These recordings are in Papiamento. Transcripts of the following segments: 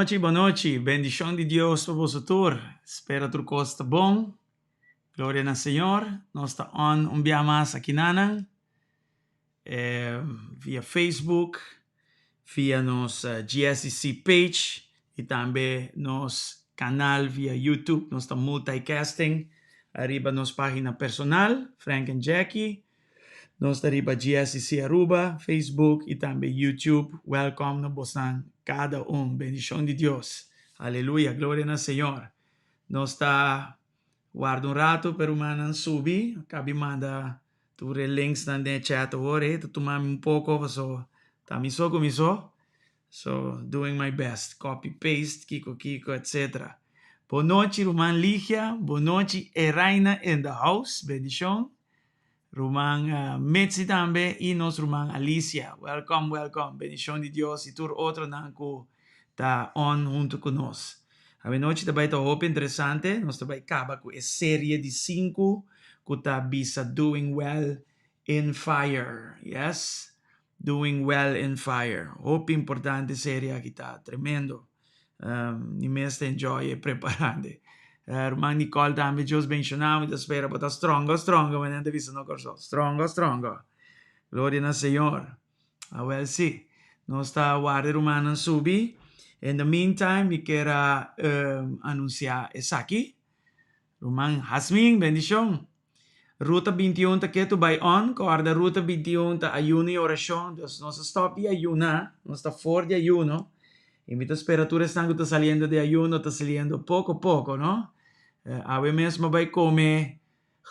Bonochi bonochi, bendishon di Dios pa boso tur. Spera tur kos ta bon. Gloria na Señor, nos ta on un bia mas aki nanan, via Facebook, via nos GSDC page y tambe nos canal via YouTube. Nos ta multicasting ariba nos pagina personal, Frank and Jackie. Nos ta riba GSDC Aruba, Facebook y tambe YouTube. Welcome na bosnan cada un. Bendicion di Dios. Aleluya, gloria na Señor. Nos ta warda un rato pa e rumannan subi. Kabi manda tur e linksnan den e chat awor e ta tuma mi un poko paso ta mi so ku mi so. So doing my best, copy paste kiko kiko etc. Bon nochi ruman Ligia, bon nochi Eraina in the house, bendishon. Ruman Mitzi tambe y nos ruman Alicia. Welcome, welcome. Bendicion di Dios y tur otronan cu ta on hunto cu nos. Awenochi ta bay ta hopi interesante. Nos ta bay caba cu e serie di sinku cu ta bisa Doing Well in Fire. Yes, Doing Well in Fire. Hopi importante serie aki ta. Tremendo. Mi mes ta enjoy e preparando. Ruman Nicole tambe Dios benshoná. Mi ta spera bo ta strongo strongo manera nan ta bisa na Kòrsou. Strongo strongo. Gloria na Señor. Awel si. Nos ta warda e rumannan subi. In the meantime mi kier a anunsiá esaki. Ruman Hasmin, bendishon. Ruta 21 ta ketu bai on, kòrda Ruta 21 ta ayuno i orashon, dus nos a stòp di ayuná, nos ta for di ayuno, i mi ta spera tur esnan ku ta saliendo di ayuno ta saliendo poko poko, no? Awe mes mi a bai kome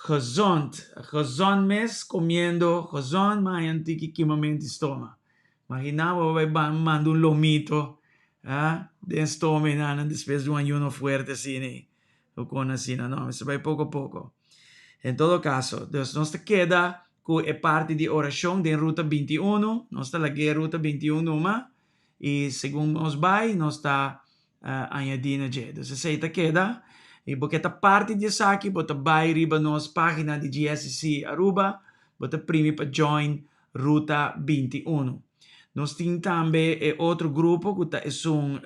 gezond, gezond mes komiendo gezond mi a haña un tiki kimamento di stoma. Maginá bo a bai manda un lomito, ah, den stoma i nan despues di un ayuno fuerte asina. Lo con asina no, mester bai poco poco. En todo caso, dus nos ta keda cu e parti di oracion den ruta 21, nos ta lag'é ruta 21 numa y segun nos bai nos ta añadi na dje. Dus esey ta keda y bo ke ta parti di esaki bo ta bai riba nos pagina di GSCC Aruba, bo ta primi pa join ruta 21. Nos tin tambe e otro grupo cu ta esun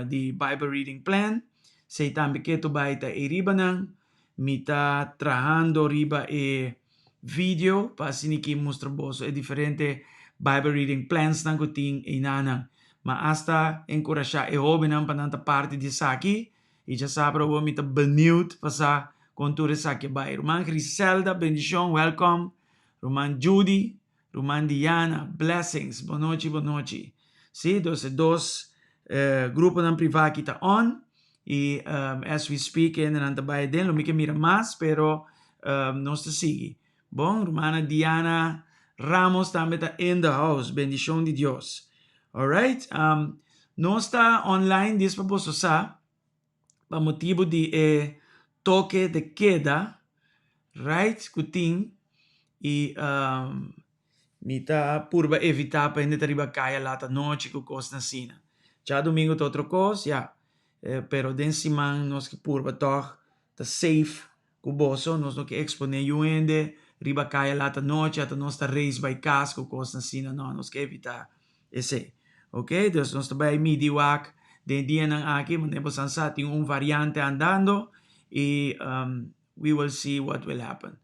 di Bible Reading Plan. Sei tambe ketu bai ta ei riba nan. Mi ta trahando riba e video pa asina ki mustra boso e diferente Bible reading plans nan ku tin einanan. Ma asta enkurashá e hóbennan pa nan ta parti di esaki. I djasabra awor mi ta beniut pa sa kon tur esaki a bai. Ruman Griselda, bendishon, wèlkòm. Ruman Judy, Ruman Diana, blessings, bon nochi, bon nochi. Sí, dus e dos gruponan privá aki ta on i as we speak hendenan ta bai aden, lo mi ke mira mas pero nos ta sigui. Bon, rumana Diana Ramos tambe ta in the house, bendishon di Dios. Alright, nos ta online dis pa boso sa. Pa motibu di e toke de keda, right, ku tin i mi ta purba evitá pa hende ta riba kaya lat anochi ku kosnan asina. Djadumingu ta otro kos, ya, pero den siman nos ke purba tòg ta safe ku boso, nos no ke eksponé yu hende riba kaya lat anochi, ata nos ta reis bai kas ku kosnan asina, no, nos ke evitá esei. Ok, dus nos ta bai midi wak den dianan aki, manera bo san sa tin un variante andando i we will see what will happen.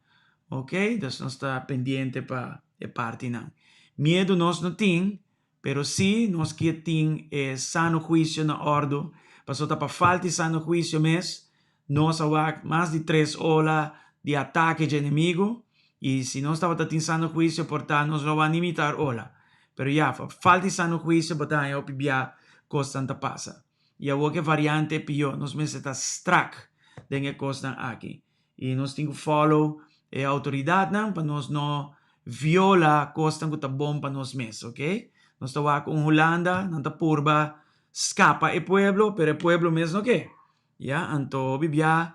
Ok, dus nos ta pendiente pa e partinan. Miedu nos no tin, Pero si nos kier tin e sano huisio na ordu, pasobra ta pa falta e sano huisio mes, nos a wak mas di tres ola di atake dje enemigu, i si nos tabata tin sano huisio por ta nos lo a ni mitar ola. Pero ya, pa falta e sano huisio bo ta haña hopi bia kosnan ta pasa. I awor ku e variante e pió, nos mester ta strak den e kosnan aki. I nos tin ku follow e outoridatnan pa nos no viola kosnan ku ta bon pa nos mes, ok. Nos ta wak un Hulanda, nan ta purba skapa e pueblo, pero e pueblo mes no ke. Ya, anto hopi bia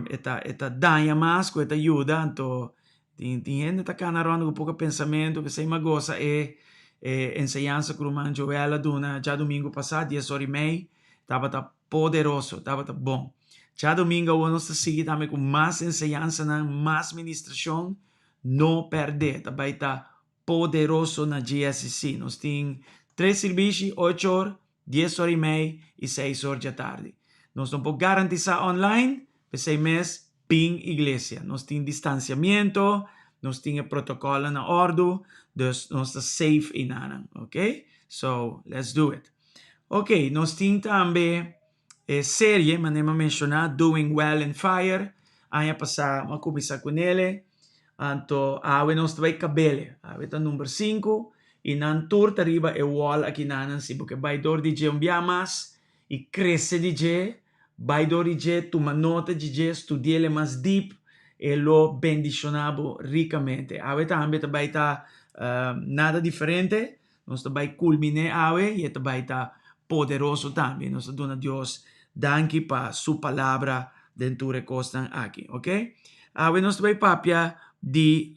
e ta e ta daña mas ku e ta yuda, anto tin tin hende ta kana rònt ku poko pensamentu, p'esei mi a gosa e e enseñansa ku ruman Joel a duna djadumingu pasá dies ora i mei, tabata poderoso, tabata bon. Djadumingu awor nos ta sigui tambe ku mas enseñansanan, mas ministrashon. No pèrdè, ta bai ta poderoso na GSCC. Nos tin tres sirbishi, ocho or, dies or i mei i seis or djatardi. Nos no por garantisá online, p'esei mes. Bin iglesia. Nos tin distanciamiento, nos tin e protocolo na ordu, dus nos ta safe einanan, ok? So, let's do it. Ok, nos tin tambe e serie, manera mi a menciona, Doing Well in Fire. Aña pasa mi a cuminsa cu nele, anto awe nos ta bay cabele. Awe ta number 5 y nan tur ta riba e wall aki nanan. Si bo ke bay door di dje un bia mas y crece di dje, Bai dor di dje, tuma nota di dje, studi'el mas dip, e lo bendishoná bo rikamente. Awe tambe ta bai ta nada diferente, nos ta bai kulminé awe i e ta bai ta poderoso tambe. Nos ta duna Dios danki pa su palabra den tur e kosnan aki, ok. Awe nos ta bai papia di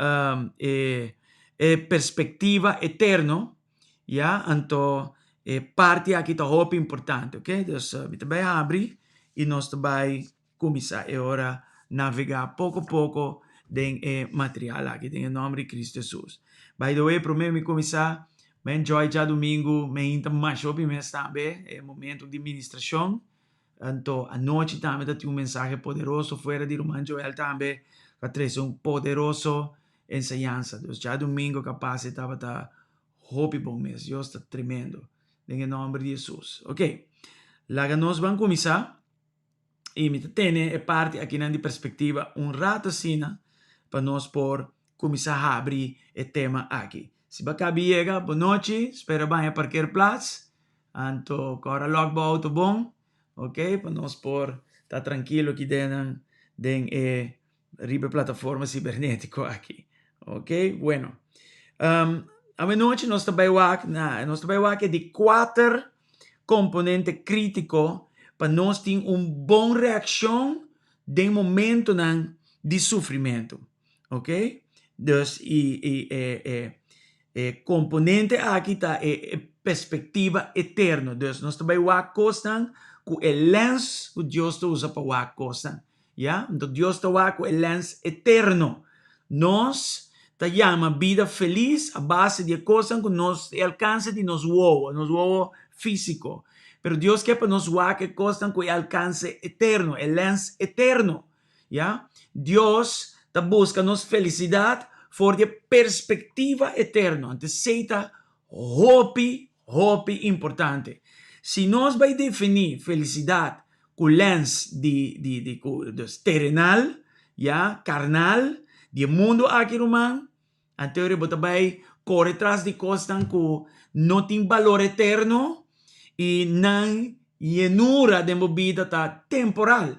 e e perspektiva eterno. Ya, anto e parti aki ta hopi importante, ok? Dus mi ta bai habri i nos ta bai kuminsá e ora navegá poko poko den e material aki, den e nòmber di Kristu Hesus. By the way, promé mi kuminsá, mi a enjoy djadumingu, mi a hinta masha hopi mes tambe, e momento di ministrashon. Anto anochi tambe ta tin un mensahe poderoso fuera di ruman Joel tambe, ku a trese un poderoso enseñansa. Dus djadumingu kapas e tabata hopi bon mes. Dios ta tremendo. Den e nomber di Hesus. Ok. Laga nos ban kuminsá. I mi ta tene e parti akinan di perspektiva un rato asina pa nos por kuminsá habri e tema aki. Si bo a kabi yega, bonochi. Spera baña parkeerplaats. Anto kòrda lòk bo outo bon. Ok, pa nos por ta trankilo aki den den e riba e plataforma cibernetico aki. Ok, bueno. Um, awenochi nos ta bai wak na, nos ta bai wak e di kuater komponente kritiko pa nos tin un bon reakshon den momentonan di sufrimentu. Ok, dus i, i e, e, e komponente aki ta e, e perspektiva eterno. Dus nos ta bai wak kosnan ku e lens ku Dios ta usa pa wak kosnan. Ya, anto Dios ta wak ku e lens eterno. Nos ta yama bida felis a base di e kosnan ku nos e alkanse di nos wowo, nos wowo físiko. Pero Dios ke pa nos wak e kosnan ku e alkanse eterno, e lens eterno. Ya, Dios ta buska nos felisidat for di e perspektiva eterno. Anto esei ta hopi, hopi importante. Si nos bai definí felisidat ku lens di di di ku dus terenal, ya, karnal, di e mundu aki ruman, anto bo ta bai kore tras di kosnan ku no tin balor eterno i nan yenura den bo bida ta temporal.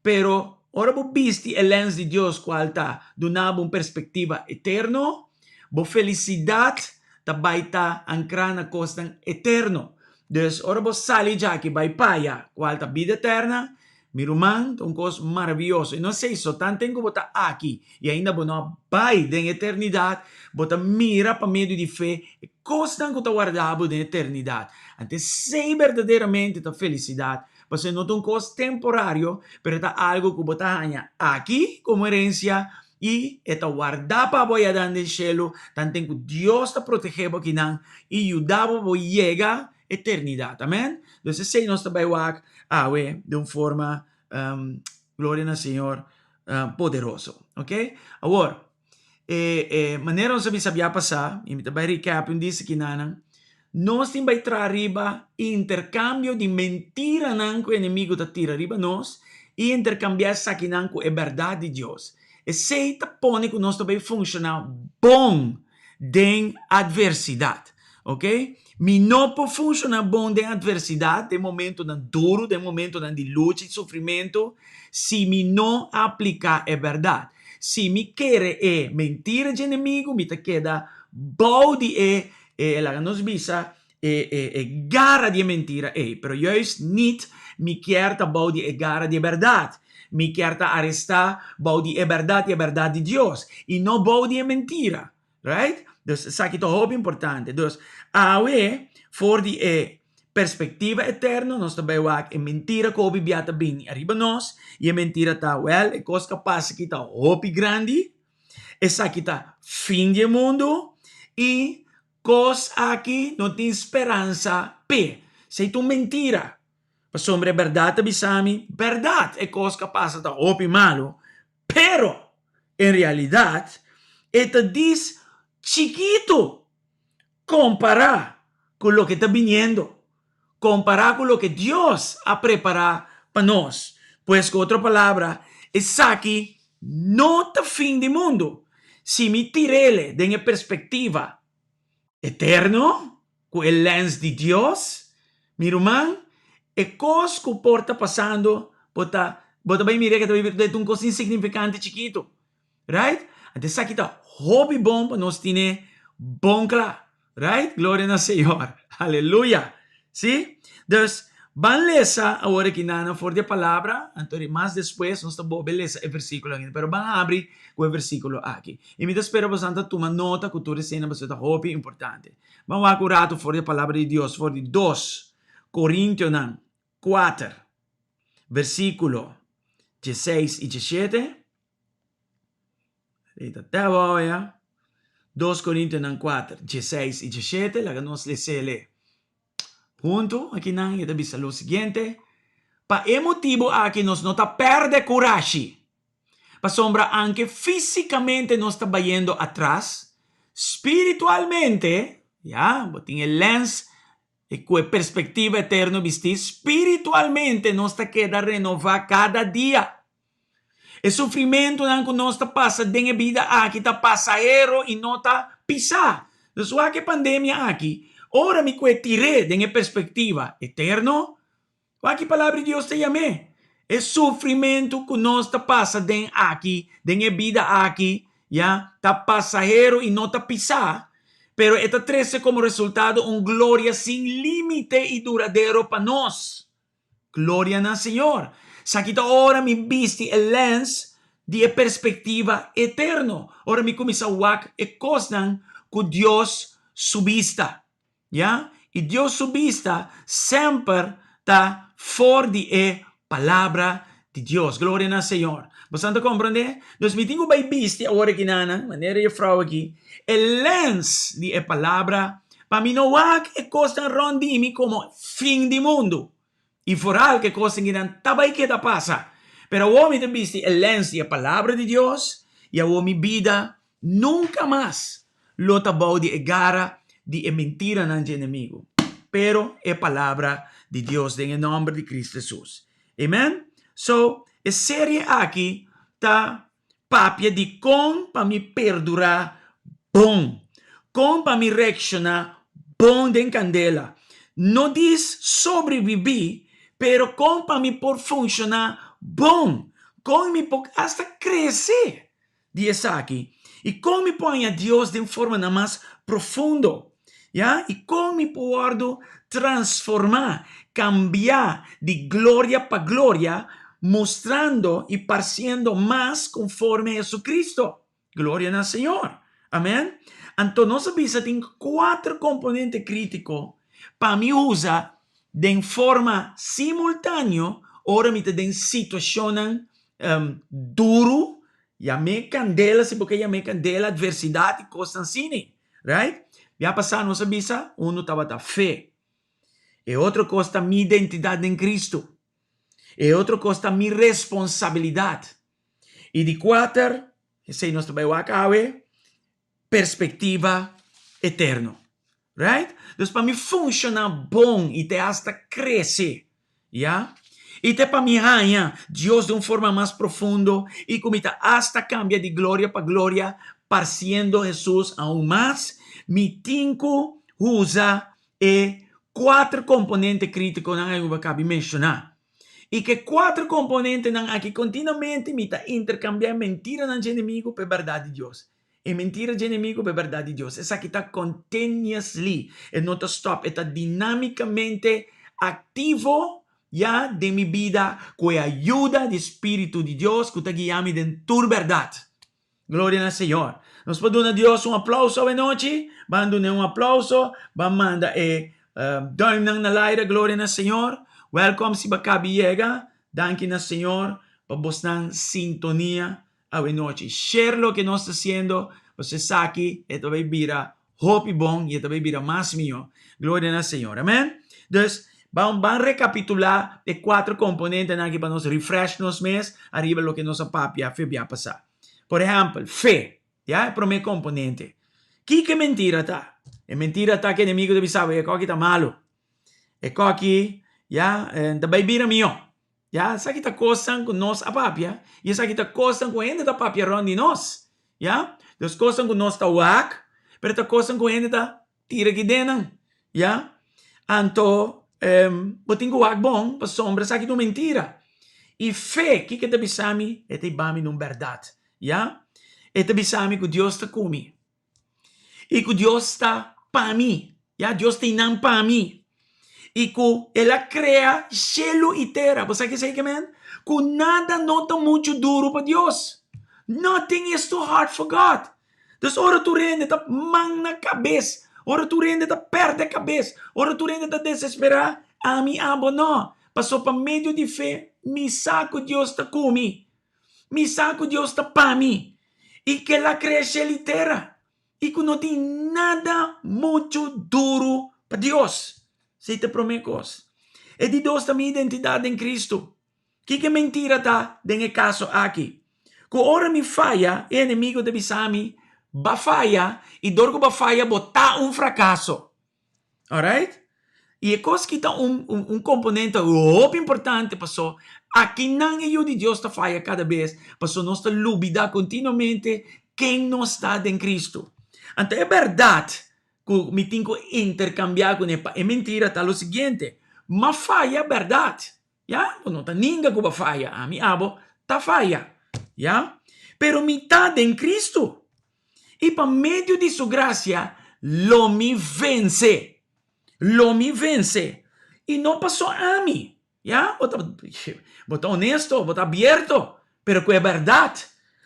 Pero ora bo bisti e lens di Dios kual ta duna bo un perspektiva eterno, bo felisidat ta bai ta ankrá na kosnan eterno. Dus ora bo sali djaki bai paya kual ta bida eterna, mi ruman, ta un kos maravioso. I no esei so, tanten ku bo ta aki i ainda bo no a bai den eternidat, bo ta mira pa medio di fe e kosnan ku ta warda bo den eternidat. Anto esei berdaderamente ta felisidat, pasobra no ta un kos temporario, pero e ta algu ku bo ta haña aki komo herensia I e ta wardá pa bo ayadan den shelu, tanten ku Dios ta protegé bo akinan i yuda bo pa bo yega eternidat. Amèn. Dus esei nos ta bai wak awe den un forma, gloria na Señor, poderoso. Oke. Awor, e e manera nos a bisa bia pasá, i mi ta bai recap un dis akinanan, nos tin bai traha riba interkambio di mentiranan ku enemigu ta tira riba nos i interkambiá esakinan ku e bèrdat di Dios. Esei ta pone ku nos ta bai funshoná bon den atversidat. Oke? Mi no por funshoná bon den atversidat, den momentonan duru, den momentonan di lucha i sufrimentu, si mi no apliká e bèrdat. Si mi kere e mentira dje enemigu, mi ta keda bou di e E laga nos bisa e e e gara di e mentira ei, pero juist nit mi kier ta bou di e gara di e bèrdat. Mi kier ta arestá bou di e bèrdat i e bèrdat di Dios, i no bou di e mentira. Right? Dus esaki ta hopi importante. Dus awe for di e perspektiva eterno nos ta bai wak e mentira ku hopi bia ta bini ariba nos, i e mentira ta, wèl, e kos ku a pasa aki ta hopi grandi, Esaki ta fin di e mundu i kos aki no tin speransa p'e. Esei ta un mentira. Pasobra e bèrdat ta bisa mi, bèrdat e kos ku a pasa ta hopi malu, Pero, en realidat, e ta dis chikitu kompará ku loke ta biniendo, kompará ku loke Dios a prepará pa nos. Pues, ku otro palabra, esaki no ta fin di mundu. Si mi tir'el den e perspektiva eterno, ku e lens di Dios, mi ruman, e kos ku por ta pasando, bo ta bo ta bai mira ke ta bai ta un kos insignifikante chikitu. Right? Anto esaki ta hopi bon pa nos tine bon kla. Right? Gloria na Señor. Aleluya. Sí? Dus, ban lesa awor aki nana for di e palabra, anto di mas despues nos ta bolbe lesa e versíkulo aki. Pero ban habri ku e versíkulo aki. I mi ta spera boso ta tuma nota ku tur esei pasobra ta hopi importante. Ban wak un ratu for di e palabra di Dios, for di dos Korintionan kuater, versíkulo dieseis i diesshete. Rita te abou ya. Dos Korintionan kuater, dieseis i diesshete, laga nos les'e huntu akinan, i e ta bisa lo siguiente, Pa e motibu aki nos no ta pèrdè kurashi, pasobra anke físikamente nos ta bayendo atras, spiritualmente, ya, bo tin e lens e ku e perspektiva eterno bistí, spiritualmente nos ta keda renová kada dia. E sufrimentunan ku nos ta pasa den e bida aki ta pasahero i no ta pisá. Dus wak e pandemia aki, ora mi ku e tir'é den e perspektiva eterno, wak ki Palabra di Dios ta yam'é. E sufrimentu ku nos ta pasa den aki, den e bida aki, ya, ta pasahero i no ta pisá, pero e ta trese komo resultado un gloria sin límite i duradero pa nos. Gloria na Señor! Saki ta ora mi bisti e lens di e perspectiva eterno, ora mi cuminsa wak e cosnan cu Dios su bista. Ya, y Dios su bista semper ta for di e Palabra di Dios. Gloria na Señor! Bosan ta comprende? Dus mi tin cu bay bisti awor aki nanan, manera e juffrouw aki, e lens di e Palabra Pa mi no wak e kosnan rònt di mi komo fin di mundu, i foral ku e kosnan kinan ta bai keda pasa. Pero awor mi ta bisti e lens di e Palabra di Dios, i awor mi bida nunka mas lo ta bou di e gara di e mentiranan dje enemigu, pero e Palabra di Dios den e nòmber di Kristu Hesus. Amen. So, e serie aki ta Papia di kon pa mi perdurá bon, kon pa mi reakshoná bon den kandela. No dis sobrebibí, pero kon pa mi por funshoná bon, kon mi por asta krese di esaki i kon mi por haña Dios den formanan mas profundo. Ya, i kon mi por wòrdu transformá, kambiá di gloria pa gloria, mustrando i parsiendo mas konforme Jesucristo. Gloria na Señor. Amèn. Anto nos a bisa tin kuater komponente krítiko pa mi usa den forma simultáneo ora mi ta den situashonnan duru, yam'é kandela si bo ke yam'é kandela, atversidat i kosnan asina. Right? Bia pasá nos a bisa, unu tabata fe. E otro kos ta mi identidat den Kristu. E otro kos ta mi responsabilidat. I di kuater, esei nos ta bai wak awe, perspektiva eterno. Right? Dus pa mi funshoná bon i te asta krese, Ya. I te pa mi haña Dios den un forma mas profundo i ku mi ta asta kambia di gloria pa gloria, parsiendo Hesus aun mas, mi tin ku usa e kuater komponente kritikonan ku mi a kabi menshoná. I ku e kuater komponentenan aki kontinuamente mi ta interkambiá e mentiranan dje enemigu pa e bèrdat di Dios. E mentira dje enemigo pa e berdad di Dios. Esaki ta continuously, e no ta stop, e ta dinamicamente activo ya den mi bida cu e ayuda di Spiritu di Dios cu ta guia mi den tur berdad. Gloria na Señor. Nos por duna Dios un aplauso awe nochi? Ban dun'e un aplauso, ban manda e duimnan na laira, gloria na Señor. Welcome si bo a cabi yega. Danki na Señor pa bosnan sintonia Awe nochi share loke nos ta haciendo pasobra esaki e ta bay bira hopi bon y e ta bay bira mas miyo. Gloria na Señor. Amen. Dus, Ban ban rekapitulá e kuater komponentenan aki pa nos refresh nos mes ariba loke nos a papia fe bia pasá. Por ehèmpel, fe, ya, e promé komponente. Kiko e mentira ta? E mentira ta ku e enemigu ta bisa bo e koki ta malu, e koki, ya, ta bai bira mihó. Ya, esaki ta kosnan ku nos a papia i esaki ta kosnan ku hende ta papia rònt di nos. Ya, dus kosnan ku nos ta wak, pero ta kosnan ku hende ta tira aki den nan. Ya, anto bo tin ku wak bon pasobra esaki ta un mentira. I fe, kiko e ta bisa mi? E ta hiba mi na un bèrdat. Ya, e ta bisa mi ku Dios ta ku mi. I ku Dios ta pa mi. Ya, Dios ta einan pa mi. I ku El a krea shelu i tera. Bo sa ke esei ke men? Ku nada no ta muchu duru pa Dios. Nothing is too hard for God. Dus ora tur hende ta man na kabes, ora tur hende ta pèrdè kabes, ora tur hende ta desesperá, ami abo no. Pasobra pa medio di fe mi sa ku Dios ta ku mi. Mi sa ku Dios ta pa mi i ku el a krea shel i tera i ku no tin nada muchu duru pa Dios. Esei ta e promé kos. E di dos ta mi identidat den Kristu. Kiko e mentira ta den e kaso aki? Ku ora mi faya, e enemigu ta bisa mi, Ba faya, i dor ku ba faya bo ta un frakaso. Alright? I e kos ki ta un un komponente hopi importante paso akinan e yu di Dios ta faya kada bes paso nos ta lubida kontinuamente ken nos ta den Kristu. Anto e bèrdat ku mi tin ku interkambiá kuné pa e mentira ta lo siguiente, M'a faya bèrdat. Ya, bo no ta ninga ku bo a faya, ami abo ta faya. Ya, pero mi ta den Kristu, i pa medio di su grasia lo mi vense, lo mi vense, i no paso ami. Ya, bo ta, bo ta honesto, bo ta abierto, pero ku e bèrdat.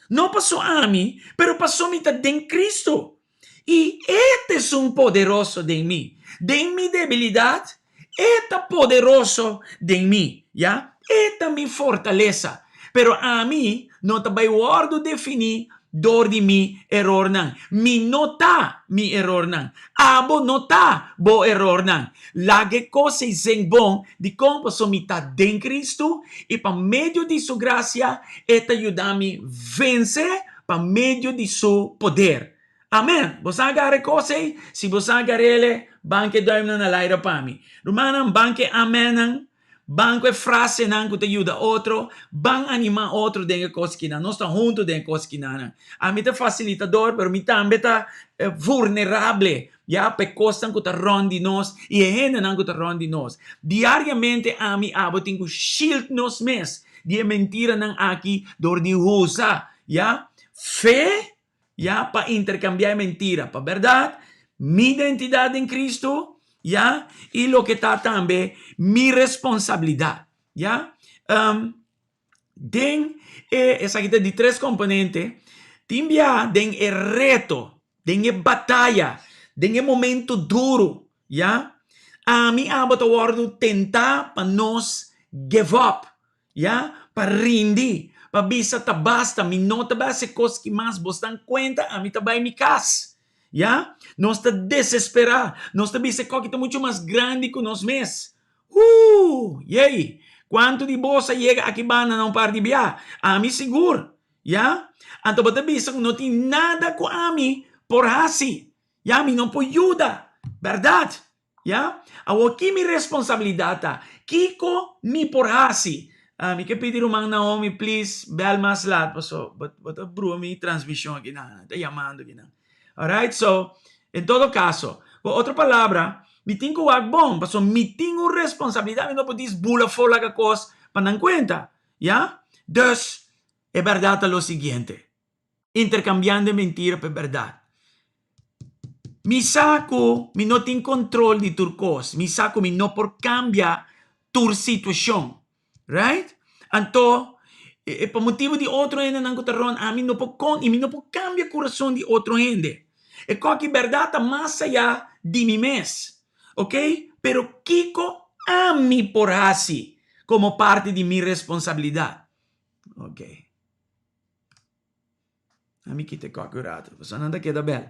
No paso ami, pero paso mi ta den Kristu. I E ta esun poderoso den mi. Den mi debilidat, E ta poderoso den mi, ya. E ta mi fortalesa. Pero ami no ta bai wòrdu definí dor di mi erornan. Mi no ta mi erornan. Abo no ta bo erornan. Laga e kos ei zen bon. Dikon? Pasobra mi ta den Kristu i pa medio di Su grasia E ta yuda mi vense Pa medio di su poder. Amen! Bo sa agarra e kos ei? Si bo sa agar'el, ban ku e duimnan na laira pa mi. Rumannan, ban ku e amennan, ban ku e frasenan ku ta yuda otro, ban animá otro den e kos kinan. Nos ta huntu den e kos kinanan. Ami ta fasilitador, pero mi tambe ta vulnerable, ya, pa e kosnan ku ta rònt di nos i e hendenan ku ta rònt di nos. Diariamente ami, abo tin ku shield nos mes di e mentiranan aki dor di usa Ya, fe, ya, pa interkambiá e mentira pa bèrdat, mi identidat den Kristu, ya, i loke ta tambe mi responsabilidat, ya. Den e, esaki ta di tres komponente, tin bia den e reto, den e bataya, den e momento duru, ya, ami abo ta wòrdu tentá pa nos give up, Ya, pa rindi, pa bisa ta basta, mi no ta bai hasi kos ki mas, bos dan kuenta, ami ta bai mi kas. Ya, nos ta desesperá, nos ta bisa e koki ta muchu mas grandi ku nos mes. Huu! Yei! Kuantu di bos a yega aki banda na un par di bia? Ami sigur. Ya, anto bo ta bisa ku no tin nada ku ami por hasi. Ya, mi no por yuda. Bèrdat? Ya? Awor ki mi responsabilidat ta? Kiko mi por hasi? Mi ke pidi ruman Naomi please bel mas lat paso bo bo ta brua mi transmision akinan, ta yamando akinan. Alright, so en todo kaso, ku otro palabra mi tin ku wak bon paso mi tin un responsabilidat, mi no por dis bula afó laga kos pa nan kuenta, ya? Dus e bèrdat ta lo siguiente. Interkambiando e mentira pa e bèrdat. Mi sa ku mi no tin kontrol di tur kos. Mi sa ku mi no por kambia tur situashon. Right? Anto, pa motibu di otro hendenan ku ta rònt ami no por kon i mi no por kambia kurason di otro hende. E koki bèrdat ta mas ayá di mi mes. Ok? Pero kiko ami por hasi komo parti di mi responsabilidat? Ok. Ami kita e kòki un ratu, pasobra nan ta keda bèl.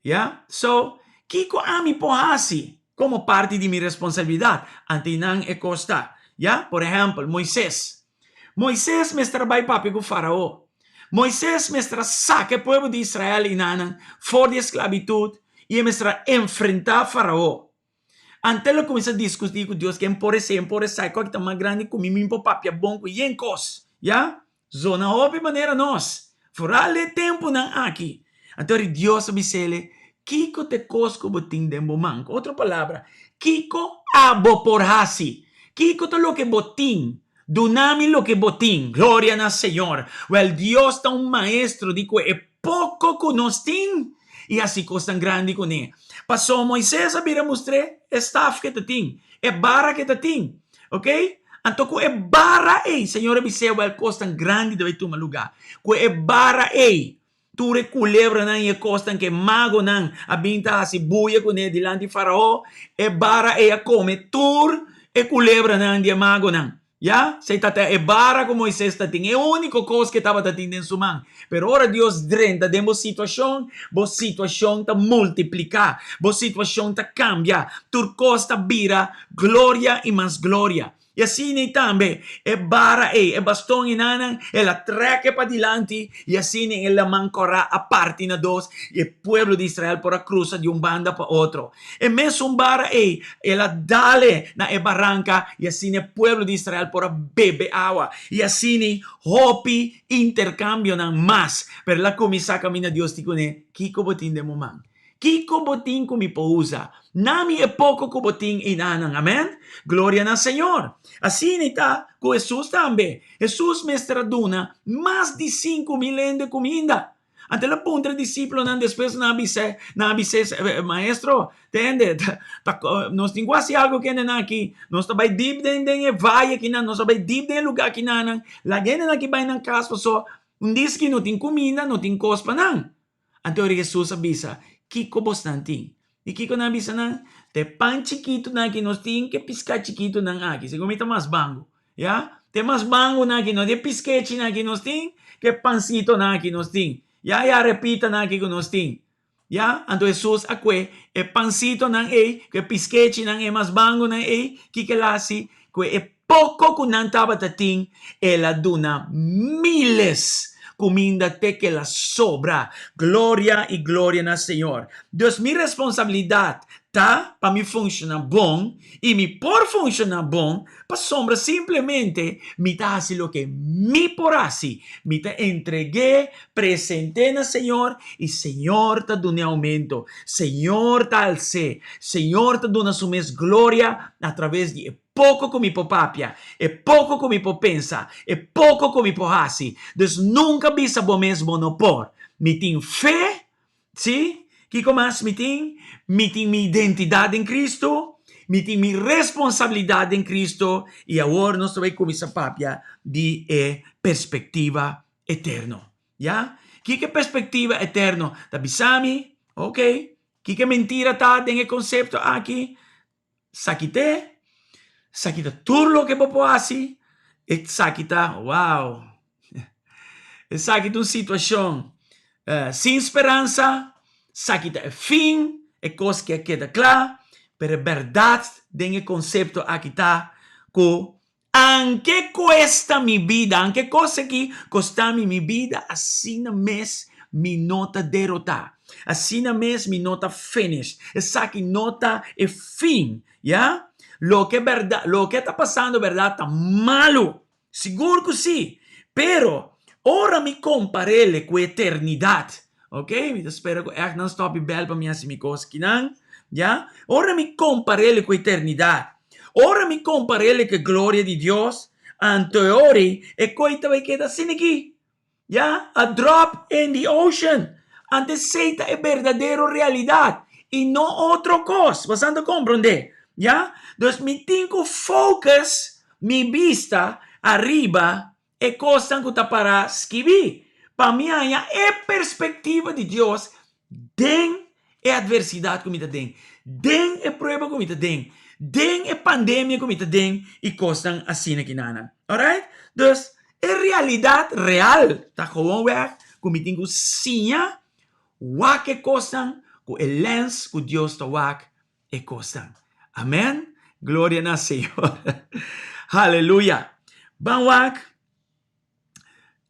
Ya? So, kiko ami por hasi? Komo parti di mi responsabilidat, anti nan e kos ta. Ya, por ehèmpel, Moises. Moises mester a bai papia ku Farao. Moises mester a saka e pueblo di Israel i nannan for di e sklabitut i e mester a enfrentá Farao. Ante el a kuminsá diskutí ku Dios, Ken por esei, ken por esai, kua ki ta mas grandi ku mi, mi por papia bon ku yen kos. Ya, zona hopi manera nos, foral e tempunan aki. Anto ri Dios a bis'el, Kiko ta e kos ku bo tin den bo man? Ku otro palabra, kiko abo por hasi? Kiko ta loke bo tin? Duna mi loke bo tin. Gloria na Señor! Wèl, Dios ta un maestro di ku e poko ku nos tin i hasi kosnan grandi kuné. Pasobra Moises a bira mustr'é e staf ku e ta tin, e bara ku e ta tin. Oké? Anto ku e bara ei, Señor a bis'é, wèl, kosnan grandi ta bai tuma lugá. Ku e bara ei, Tur e kulebranan i e kosnan ku e magonan a bin ta hasi buya kuné dilanti Farao, e bara ei a kome tur e kulebranan di e magonan. Ya, esei tabata e bara ku Moises ta tin, e úniko kos ku e tabata tin den su man. Pero ora Dios drenta den bo situashon, bo situashon ta multipliká, bo situashon ta kambia, tur kos ta bira gloria i mas gloria. I asina ei tambe, e bara ei, e baston enanan, el a trek e padilanti, i asina e laman kòrá a parti na dos, i e pueblo di Israel por a krusa di un banda pa otro. E mesun bara ei, el a dal e na e baranka, i asina e pueblo di Israel por a bebe awa. I asina hopi interkambionan mas. Pero el a kuminsá kaminda Dios di kuné, Kiko bo tin den bo man? Kiko bo tin ku mi por usa? Na mi e poko ku bo tin einanan. Amen. Gloria na Señor. Asina i ta ku Hesus tambe. Hesus mester a duna mas di 5000 hende kuminda. Anto el a puntra e disipelnan despues nan a bis'é, nan a bis'é, Maestro, tende, ta nos tin ku hasi algu ku hendenan aki. Nos ta bai dip den den e vaye akinan, nos ta bai dip den e lugá akinanan. Laga hendenan aki bai nan kas pasobra un diski no tin kuminda, no tin kos pa nan. Anto ora Hesus a bisa, Kiko bosnan tin? I kiko nan a bisa nan? Ta e pan chikitunan ki nos tin ku e piská chikitunan aki. Segun mi ta mas bangu. Ya? Ta e mas bangunan ki nos tin, e piskechinan ki nos tin ku e pansitonan ki nos tin. Ya? E arepitanan aki ku nos tin. Ya? Anto Hesus a kue e pansitonan ei ku e piskechinan, e mas bangunan ei, kiko el a hasi? Kue e Poko ku nan tabata tin, el a duna miles kuminda te ku el a sobra. Gloria i gloria na Señor. Dus mi responsabilidat ta pa mi funshoná bon, i mi por funshoná bon pasobra simplemente mi ta hasi loke mi por hasi. Mi ta entreg'é, present'é na Señor, i Señor ta dun'é oumento. Señor ta als'é. Señor ta duna su mes gloria a traves di e poko ku mi por papia, e poko ku mi por pensa, e poko ku mi por hasi. Dus nunka bisa bo mes bo no por. Mi tin fe, sí, kiko mas mi tin? Mi tin mi identidat den Kristu, mi tin mi responsabilidat den Kristu, i awor nos ta bai kuminsá papia di e perspektiva eterno. Ya? Kiko e perspektiva eterno ta bisa mi? Oke, kiko e mentira ta den e konsepto aki? Esaki t'e, esaki ta tur loke bo por hasi, esaki ta, wow, esaki ta un situashon sin speransa, esaki ta e fin, e kos ke a keda kla, pero e bèrdat den e konsepto aki ta ku Anke cuesta mi bida, anke cos aki costa mi mi bida, asina mes mi no ta derota. Asina mes mi no ta finish. Esaki no ta e fin, ya. Loke berdad, loke ta pasando berdad ta malo. Sigur cu si. Pero ora mi comparele cu eternidad, Ok, mi ta spera ku ègt nan stòp di bèl pa mi hasi mi kos kinan, ya. Ora mi kompar'é ku eternidat, ora mi kompar'é ku e gloria di Dios, anto e ora ei e koi ta bai keda asina aki, ya, a drop in the ocean. Anto esei ta e berdadero realidat i no otro kos. Boso ta komprondé, ya? Dus mi tin ku focus mi bista ariba E kosnan ku ta pará skibí pa mi haña e perspektiva di Dios den e atversidat ku mi ta den, den e prueba ku mi ta den, den e pandemia ku mi ta den i kosnan asina kinanan. Alright? Dus, e realidat real ta gewoonweg ku mi tin ku siña wak e kosnan ku e lens ku Dios ta wak e kosnan. Amen. Gloria na Señor. Haleluya. Ban wak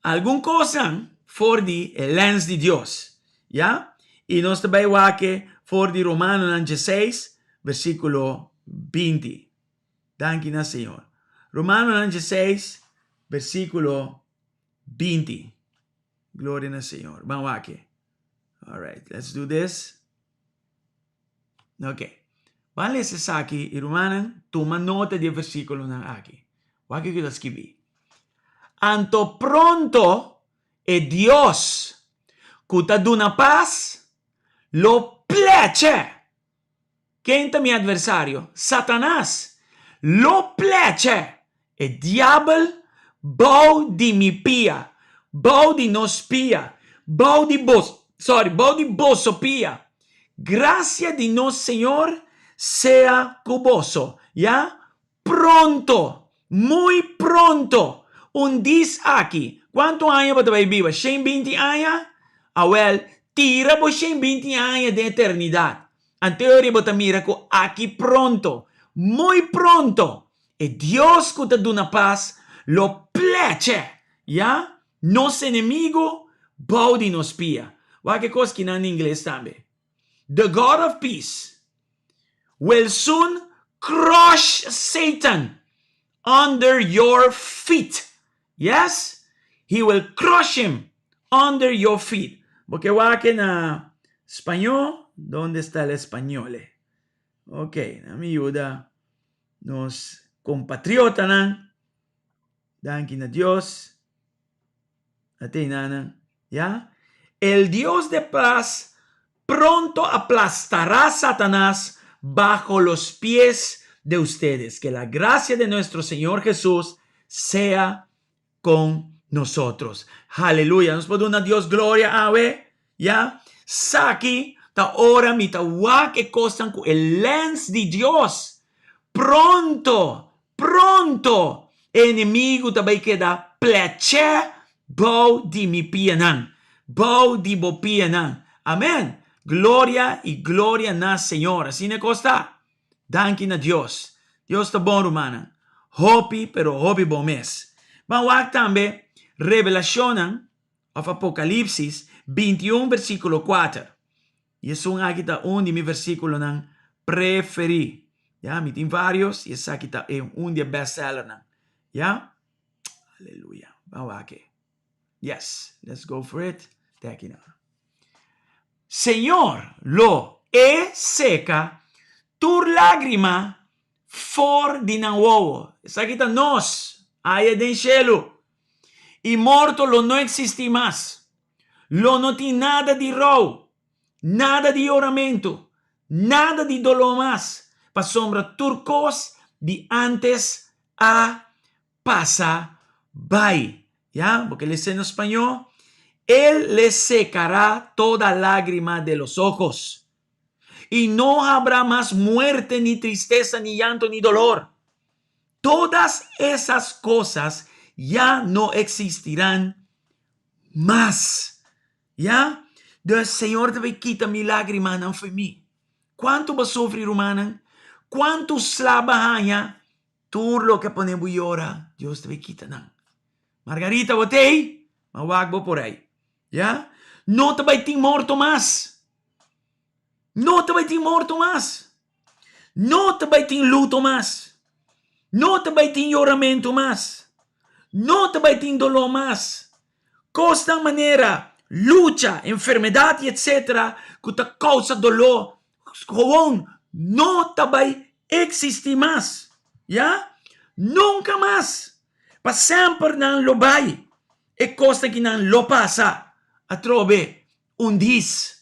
algun kosnan for di e lens di Dios. Ya? I nos ta bai wak e for di Romanonan 16, versíkulo 20. Danki na Señor. Romanonan 16, versíkulo 20. Gloria na Señor. Ban wak e. All right, let's do this. Ok. Ban lesa esaki i rumannan tuma nota di e versíkulonan aki. Wak kiko ta skibí. Anto pronto e Dios ku ta duna pas lo plèchè. Ken ta mi adversario? Satanas. Lo plèchè e diabel bou di mi pia, bou di nos pia, bou di bos, sorry, bou di boso pia. Gracia di nos Señor sea cu boso. Ya? Pronto, muy pronto, un dis aki. Cuanto aña bo ta bay biba? 120 aña? Awel, tira bo 120 aña den eternidad. Anteori bo ta mira cu aki pronto, muy pronto, e Dios cu ta duna pas lo pleche, ya, nos enemigo bou di nos pia. Wak e cos kinan na ingles tambe. The God of peace will soon crush Satan under your feet. Yes, he will crush him under your feet. Bo ke wak na spañó? Donde está el español? Ok, na mi yuda nos compatriotanan. Danki na Dios. Atenanan, ya? El Dios de paz pronto aplastará Satanás bajo los pies de ustedes. Que la gracia de nuestro Señor Jesús sea con nosotros. Aleluya. Nos por duna Dios gloria awe. Ya? Saki ta ora mi ta wak e kosnan ku e lens di Dios. Pronto, pronto e enemigu ta bai keda plèchè bou di mi pianan, bou di bo pianan. Amen. Gloria i gloria na Señor. Asina e kos ta. Danki na Dios. Dios ta bon, rumannan. Hopi, pero hopi bon mes. Ban wak tambe Revelashonnan òf Apokalipsis 21 versíkulo 4. I esun aki ta un di mi versíkulonan preferí. Ya, mi tin vários i esaki ta e un di e bestsellernan. Ya? Aleluya. Ban wak e. Yes, let's go for it. Te aki nan. Señor lo e seka tur lágrima for di nan wowo. Esaki ta nos, aya den shelu. I morto lo no eksistí mas. Lo no tin nada di rou, nada di yoramentu, nada di doló mas, pasobra tur kos di ántes a pasa bai. Ya, bo ke lesa na spañó? Él les secará toda lágrima de los ojos, y no habrá mas muerte, ni tristeza, ni llanto, ni dolor. Todas esas cosas ya no existirán mas. Ya? Dus Señor ta bay kita mi lágrimanan fo'i mi. Cuantu bo a sufri, rumannan? Cuantu sla bo a haña? Tur loke a pone bo yora, Dios ta bay kita nan. Margarita, bo t'ey? Ma wak bo por ey. Ya? No ta bay tin morto mas. No ta bay tin morto mas. No ta bay tin luto mas. No ta bay tin yoramentu mas. No ta bay tin doló mas. Kosnan manera lucha, enfermedat i etsetera ku ta kousa doló gewoon no ta bay eksistí mas. Ya? Nunka mas! Pa semper nan lo bay. E kosnan ki nan lo pasa atrobe un dis.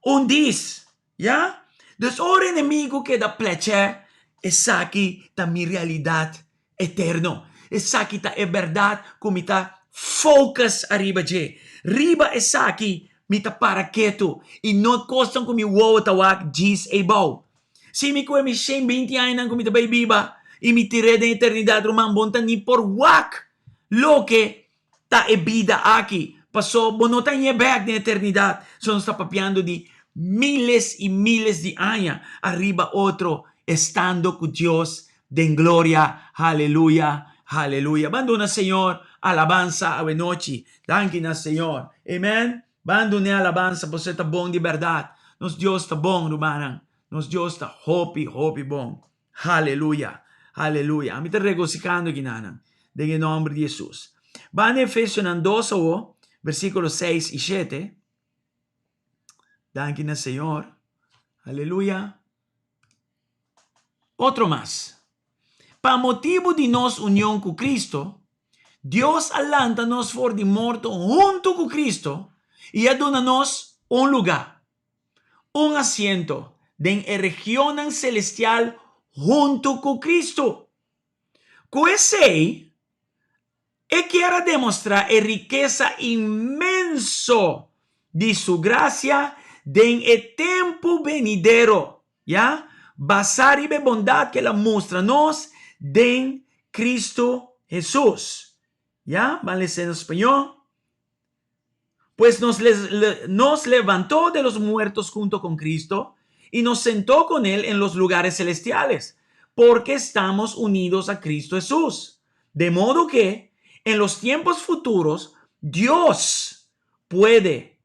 Un dis. Ya? Dus ora enemigu keda plechè, esaki ta mi realidat eterno. Esaki ta e bèrdat ku mi ta focus ariba dje. Riba esaki mi ta para ketu i no kosnan ku mi wowo ta wak djis eibou. Si mi kue mi 120 añanan ku mi ta bai biba i mi tir'é den eternidat, ruman, bo no ta ni por wak loke ta e bida aki, paso bo no ta ñe bek den eternidat. So nos ta papiando di miles i miles di aña ariba otro. estando ku Dios den gloria. Haleluya, haleluya. Ban duna Señor alabansa awenochi. Danki na Señor. Amen. Ban dun'é alabansa pasobra e ta bon di bèrdat. Nos Dios ta bon, rumannan. Nos Dios ta hopi, hopi bon. Haleluya, haleluya. Ami ta regosihando aki nanan den e nòmber di Hesus. Ban na Efesionan dos awo, versíkulo seis i shete. Danki na Señor. Aleluya. Otro mas. Pa motibu di nos union ku Cristo, Dios a lanta nos for di morto huntu ku Cristo i a duna nos un lugá, un asiento den e regionnan celestial huntu ku Cristo. Ku esei, E kier a demostrá e rikesa inmenso di su grasia den e tempu benidero, ya, basá riba e bondat ku el a mustra nos den Kristu Hesus. Ya, ban lesa na spañó. Pues nos, nos levantó de los muertos junto con Cristo y nos sentó con Él en los lugares celestiales, porque estamos unidos a Cristo Jesús. De modo que en los tiempos futuros Dios puede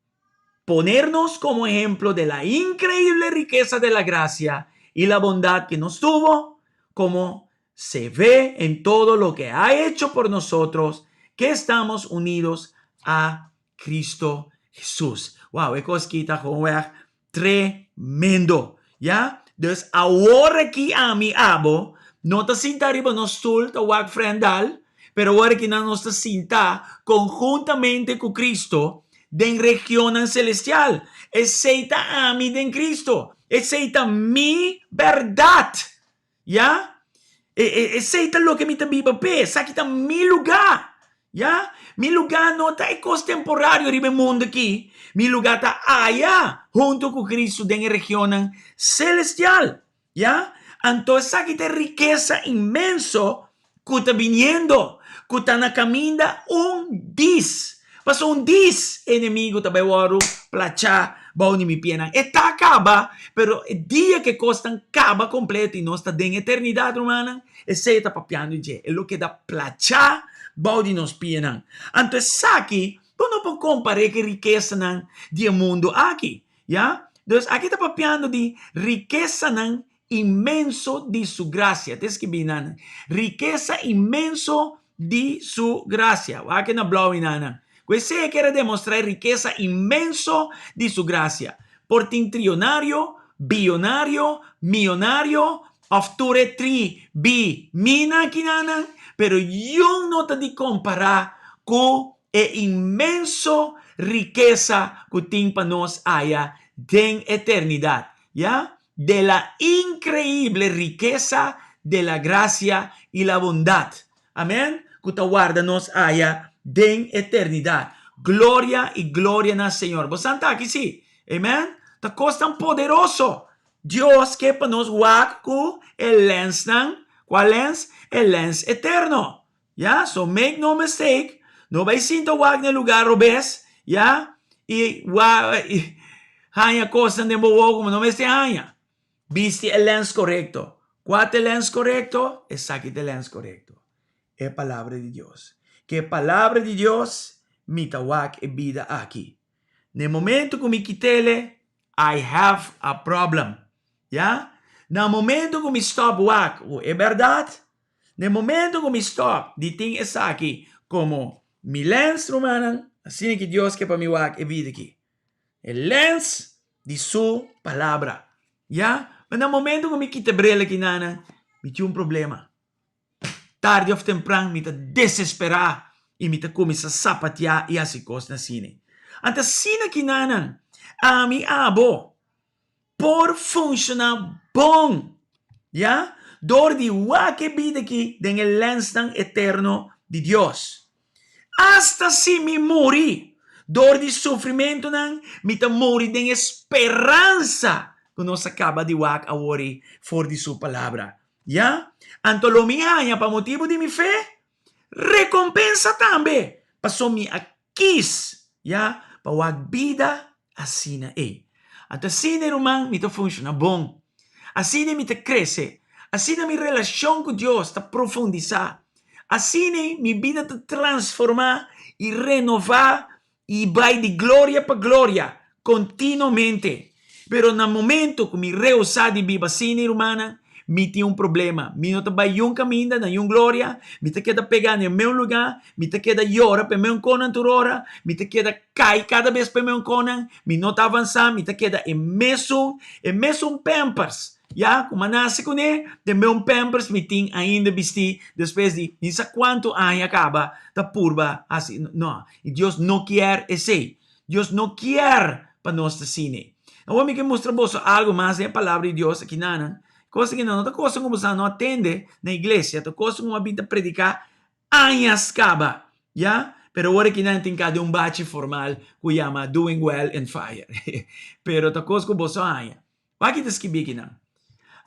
ponernos como ejemplo de la increíble riqueza de la gracia y la bondad que nos tuvo, como se ve en todo lo que ha hecho por nosotros, que estamos unidos a Cristo Jesús. Wow, e kos aki ta gewoon tremendo. Ya? Dus awor aki ami abo no ta sinta riba nos stoel ta wak frendal, pero awor aki nan nos ta sinta konhuntamente ku Cristo den regionnan celestial. Esei ta ami den Cristo. Esei ta mi bèrdat. Ya? E, e, esei ta loke mi ta biba p'e. Esaki ta mi lugá. Ya? Mi lugá no ta e kos temporario riba e mundu aki. Mi lugá ta aya, huntu ku Kristu den e regionnan selestial. Ya? Anto esaki ta e rikesa inmenso ku ta biniendo, ku ta na kaminda un dis. Pasobra un dis e enemigu ta bai wòrdu plachá bou di mi pianan. E ta kaba, pero e dia ku e kosnan kaba kompleto i nos ta den eternidat, rumannan, esei e ta papiando di dje. E lo keda plachá bou di nos pianan. Anto esaki bo no por kompar'é ku e rikesanan di e mundu aki, ya. Dus aki ta papiando di rikesanan inmenso di su gracia. Ta escribí nan, Rikesa inmenso di su gracia. Wak na blauw nan. Ku esei e kere demostrá e rikesa inmenso di su gracia. Por tin trionario, bionario, mionario, òf tur e tri, bi, mina kinanan, pero yun no ta di kompará ku e inmenso rikesa ku tin pa nos aya den eternidat. Ya? De la increíble riqueza de la gracia y la bondad. Amen. Ku ta warda nos aya den eternidad. Gloria y gloria na Señor. Bo santa aki si. Amen. Ta kos tan poderoso. Dios ke pa nos wak ku e lensnan. Kua lens? E lens eterno. Ya, so make no mistake, no bai sinta wak na e lugar robes, ya, i wa i haña kosnan den bo wowo ku bo no mester haña. Bisti e lens korekto. Kua ta e lens korekto? Esaki ta e lens korekto, e Palabra di Dios. Ku e Palabra di Dios mi ta wak e bida aki. Na e momento ku mi kit'ele, I have a problem. Ya, na momento ku mi stòp wak ku e bèrdat, Na e momento ku mi stòp di tin esaki komo mi lens, rumannan, asina ki Dios ke pa mi wak e bida aki, e lens di Su Palabra. Ya? Ma na momento ku mi kita e bril aki nan, mi tin un problema. Tardi òf tempran mi ta desesperá i mi ta kuminsá sapatiá i hasi kosnan asina. Anto asina ki nan, ami, abo, por funshoná bon, ya, dor di wak e bida aki den e lènsnan eterno di Dios. Asta si mi muri dor di sufrimentunan, mi ta muri den e speransa ku nos a kaba di wak awor ei for di su Palabra, ya. Anto lo mi haña pa motibu di mi fe rekompensa tambe, pasobra mi a Kis, ya, pa wak bida asina ei. Anto asina, ruman, mi ta funshoná bon. Asina mi ta krese. Asina mi relashon ku Dios ta profundisá. Asina mi bida ta transformá i renová i bai di gloria pa gloria kontinuamente. Pero na momento ku mi rehusá di biba asina, rumannan, mi tin un problema. Mi no ta bai yun kaminda na yun gloria, mi ta keda pegá na e meun lugá, mi ta keda yora pa e meun konan tur ora, mi ta keda kai kada bes pa e meun konan, mi no ta avansá, mi ta keda e mesun, e mesun pampers, ya, ku mi a nase kuné, den meun pampers mi tin ainda bistí despues di mi sa kuantu aña kaba ta purba hasi, no, i Dios no kier esei. Dios no kier pa nos ta asina. Awor mi ke mustra boso algu mas den e Palabra di Dios akinanan. Kos aki no ta kosnan ku boso no a tende na iglesia, ta kosnan ku mi a bin ta prediká añas kaba, ya. Pero awor akinan tin ka den un bachi formal ku yama Doing Well in Fire. Pero ta kos ku boso a haña. Wak ta skibí akinan.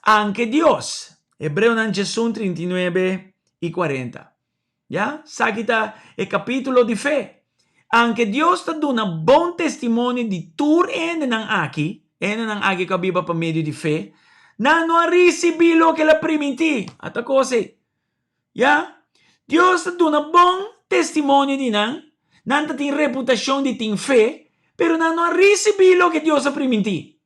Anke Dios, Hebreonan 11, 39 i 40. Ya, saki ta e kapítulo di fe. Anke Dios ta duna bon testimonio di tur e hendenan aki, e hendenan aki ku a biba pa medio di fe, nan no a risibí loke el a primintí. Ata kos ei. Ya, Dios ta duna bon testimonio di nan, nan ta tin reputashon di tin fe, pero nan no a risibí loke Dios a primintí.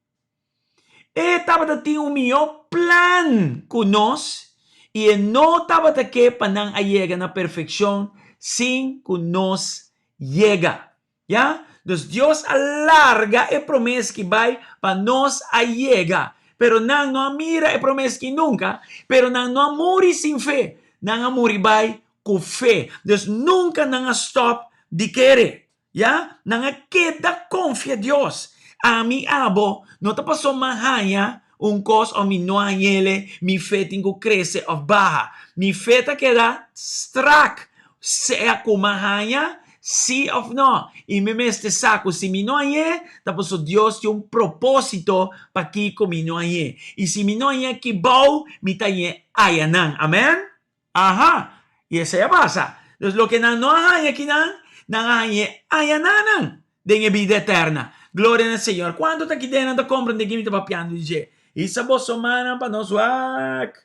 E tabata tin un mihó plan ku nos i e no tabata ke pa nan a yega na perfekshon sin ku nos yega. Ya? Dus Dios a larga e promes ki bai pa nos a yega. Pero nan no a mira e promes ki nunka, pero nan no a muri sin fe. Nan a muri bai ku fe. Dus nunka nan a stòp di kere. Ya, nan a keda konfia Dios. Ami, abo, no ta paso m'a haña un kos òf mi no hañ'ele, mi fe tin ku krese òf baha. Mi fe ta keda strak, sea ku m'a haña, sí òf nò. I mi mester sa ku si mi no hañ'é, ta paso Dios tin un propósito pakiko mi no hañ'é. I si mi no hañ'é aki bou, mi ta hañ'é ayanan. Amèn? Aha! I esei a pasa. Dus loke nan no a haña akinan, nan a hañ'é añananan den e bida eterna. Gloria na Señor. Kuantu ta aki den nan ta komprendé ki mi ta papiando di dje? Hisa boso mannan pa nos wak.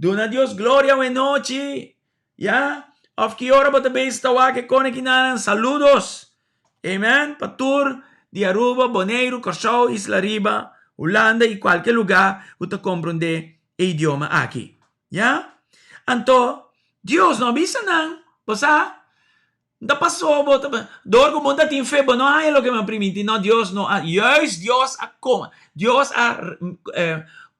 Duna Dios gloria awenochi. Ya? Òf ki ora bo ta bezig ta wak e kone kinanan? Saludos. Amen. Pa tur di Aruba, Boneiru, Kòrsou, Isla Riba, Hulanda i kualke lugá ku ta komprendé e idioma aki. Ya? Anto, Dios no a bisa nan, Bo sa, N ta pasó bo, ta, dor ku bo no ta tin fe, bo no a haña loke mi a primintí. No, Dios no a, juist Dios a koma, Dios a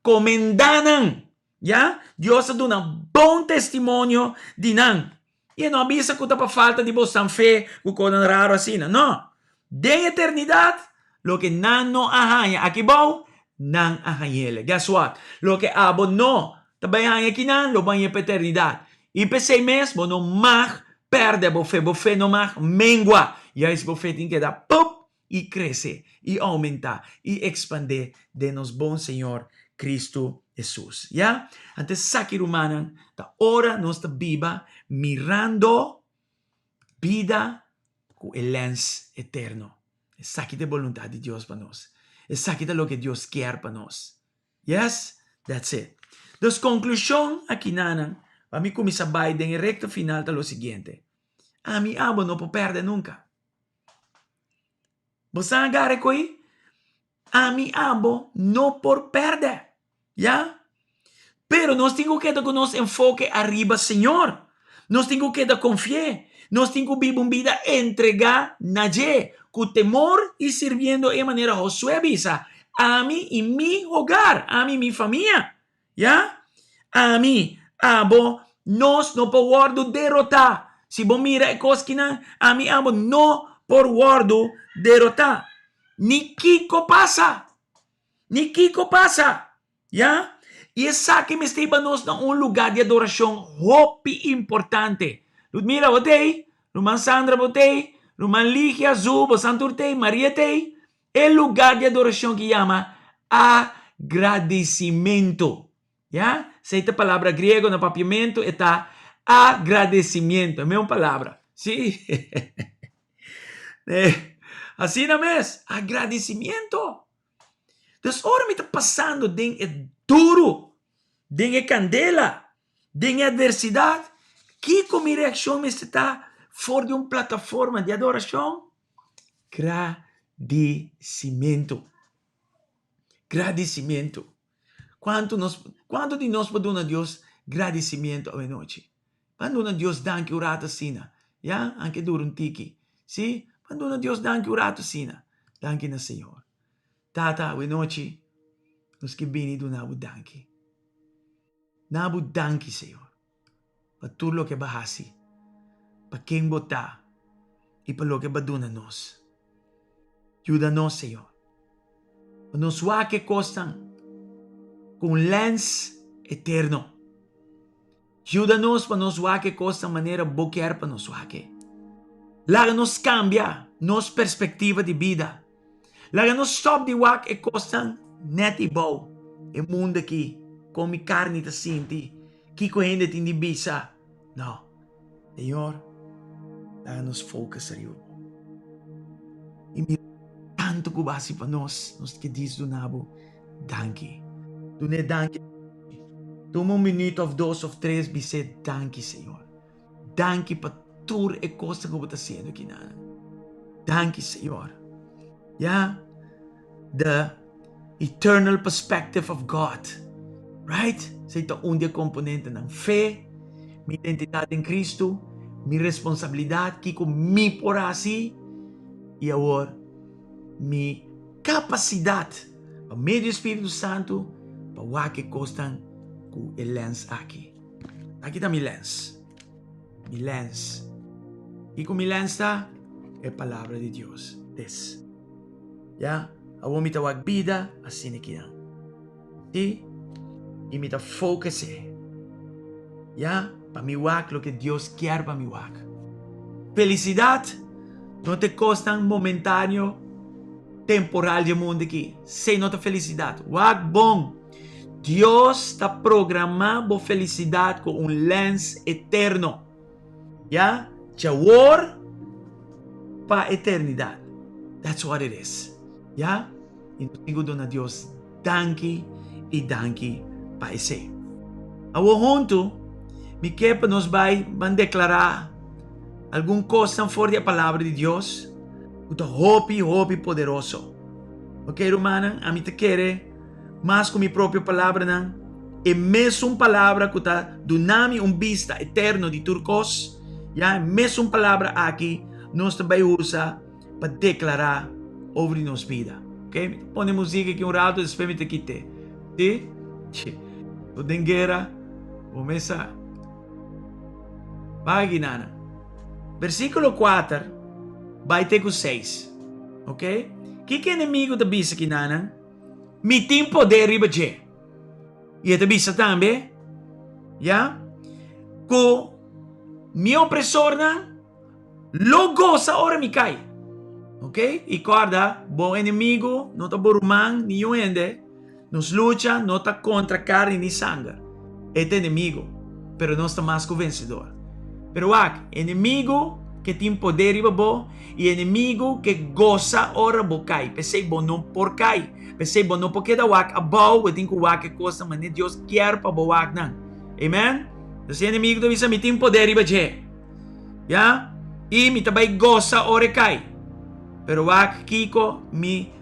komendá nan, ya? Dios a duna bon testimonio di nan. I e no a bisa ku ta pa falta di bosan fe ku konan raro asina. No. Den eternidat, loke nan no a haña aki bou, nan a hañ'el. Guess what? Loke abo no ta bai haña akinan, lo bo hañ'é pa eternidat. I p'esei mes, bo no mag pèrdè bo fe. Bo fe no mag mengua. Juist bo fe tin keda pop i krese i oumentá i ekspandé den nos bon Señor Kristu Hesus. Ya? Anto esaki, rumannan, ta ora nos ta biba mirando bida ku e lens eterno. Esaki ta e boluntat di Dios pa nos. Esaki ta loke Dios kier pa nos. Yes, that's it. Dus konklushon akinanan, pa mi kuminsá bai den e rekta final ta lo siguiente, Ami abo no por pèrdè nunka. Bo sa agarra koe? Ami abo no por pèrdè. Ya? Pero nos tin ku keda ku nos enfoke ariba Señor. Nos tin ku keda konfi'é. Nos tin ku biba un bida entregá na dje, ku temor i sirbiendo e manera Josué a bisa, Ami i mi hogar, ami i mi famia. Ya? Ami, abo, nos no por wòrdu derotá. Si bo mira e kos kinan, ami, abo no por wòrdu derotá. Ni kiko pasa. Ni kiko pasa. Ya? I esaki mester hiba nos na un lugá di adorashon hopi importante. Ludmila, bo t'ei? Ruman Sandra, bo t'ei? Ruman Ligia, Zu, bosan tur t'ei? Maria t'ei? E lugá di adorashon ki yama agradesimentu. Ya? Esei ta palabra griego, na papiamentu e ta agradesimiento, e mesun palabra. Sí. Asina mes, agradesimiento. Dus ora mi ta pasando den e duru, den e kandela, den e atversidat, kiko mi reakshon mester ta for di un plataforma di adorashon? Gradisimentu. Gradisimentu. Kuantu nos, kuantu di nos por duna Dios gradisimentu awenochi? Ban duna Dios danki un ratu asina, ya, anke dura un tiki. Sí, ban duna Dios danki un ratu asina. Danki na Señor. Tata, awenochi nos ke bini duna bo danki. Na bo danki, Señor, pa tur loke bo a hasi, pa ken bo ta i pa loke bo a duna nos. Yuda nos, Señor, pa nos wak e kosnan ku un lens eterno. Yuda nos pa nos wak e kosnan manera bo kier pa nos wak e. Laga nos kambia nos perspektiva di bida. Laga nos stòp di wak e kosnan nèt i bou e mundu aki, kon mi karni ta sinti, kiko hende tin di bisa. No. Señor, laga nos focus riba bo. I mira tantu ku bo a hasi pa nos, nos ke dis duna bo danki. Dun'é danki. Tuma un minuut of dos of tres bis'é danki, Señor. Danki pa tur e kosnan ku bo ta hasiendo akinan. Danki, Señor. Ya, the eternal perspective of God. Right? Esei ta un di e komponentenan. Fe, mi identidat den Kristu, mi responsabilidat, kiko mi por hasi, i awor mi kapasidat pa medio di Spiritu Santu pa wak e kosnan ku e lens aki. Aki ta mi lens. Mi lens. Kiko mi lens ta? E palabra di Dios. Des. Ya, awor mi ta wak bida asina kinan. Si, i mi ta focus'é. Ya, pa mi wak loke Dios kier pa mi wak. Felicidad no ta e kosnan momentaneo, temporal di e mundu aki. Esei no ta felicidad. Wak bon. Dios ta programá bo felicidad ku un lens eterno. Ya, djawor pa eternidad. That's what it is. Ya, i nos tin ku duna Dios danki i danki pa esei. Awor huntu, mi ke pa nos bai ban deklará algun kosnan for di e Palabra di Dios ku ta hopi, hopi poderoso. Ok, rumannan, ami ta kere mas ku mi propio palabranan, e mesun palabra ku ta duna mi un bista eterno di tur kos, ya, e mesun palabra aki nos ta bai usa pa deklará over di nos bida. Ok, mi ta pone muzik aki un rato, despues mi ta kit'é. Si? Che, bo den guera, bo mes sa. Bai aki, nana. Versíkulo kuater bai te ku seis. Ok? Kiko enemigu ta bisa aki, nana? Mi tin poder riba dje. I e ta bisa tambe, ya, ku mi opresornan lo gosa ora mi kai. Ok? I kòrda, bo enemigu no ta bo ruman ni yu hende. Nos lucha no ta kontra karni ni sanger. E ta enemigu, pero nos ta mas ku vensedor. Pero wak, enemigu ke tin poder riba bo i enemigu ke gosa ora bo kai. P'esei bo no por kai. P'esei bo no por keda wak abou, bo tin ku wak e kosnan manera Dios kier pa bo wak nan. Amen? Entonces e enemigu ta bisa, Mi tin poder riba dje. Ya? I mi ta bai gosa ora e kai. Pero wak kiko mi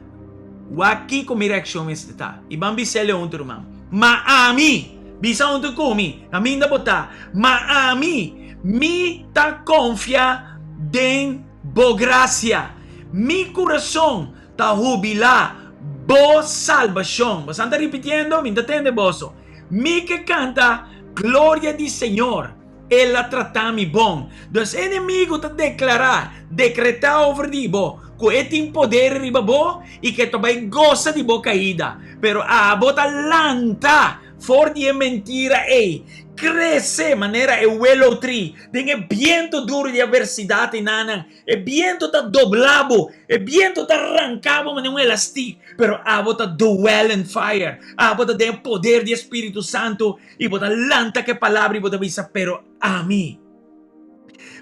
wak kiko mi reakshon mester ta. I ban bis'é leonte ruman, Ma ami, bisa huntu ku mi, kaminda bo ta, ma ami, mi ta konfia den bo grasia. Mi kurason ta hubilá bo salbashon. Bosan ta ripitiendo? Mi ta tende boso. Mi ke kanta gloria di Señor. El a trata mi bon. Dus e enemigu ta deklará, dekretá over di bo, ku e tin poder riba bo i ku e ta bai gosa di bo kaida. Pero abo ta lanta for di e mentira ei, krese manera e willow tree den e bientu duru di aversidat einanan. E bientu ta dobla bo, e bientu ta ranka bo manera un elastik, pero abo ta dwell in fire, abo ta den e poder di e Spiritu Santu I bo ta lanta ku e palabra i bo ta bisa, Pero ami,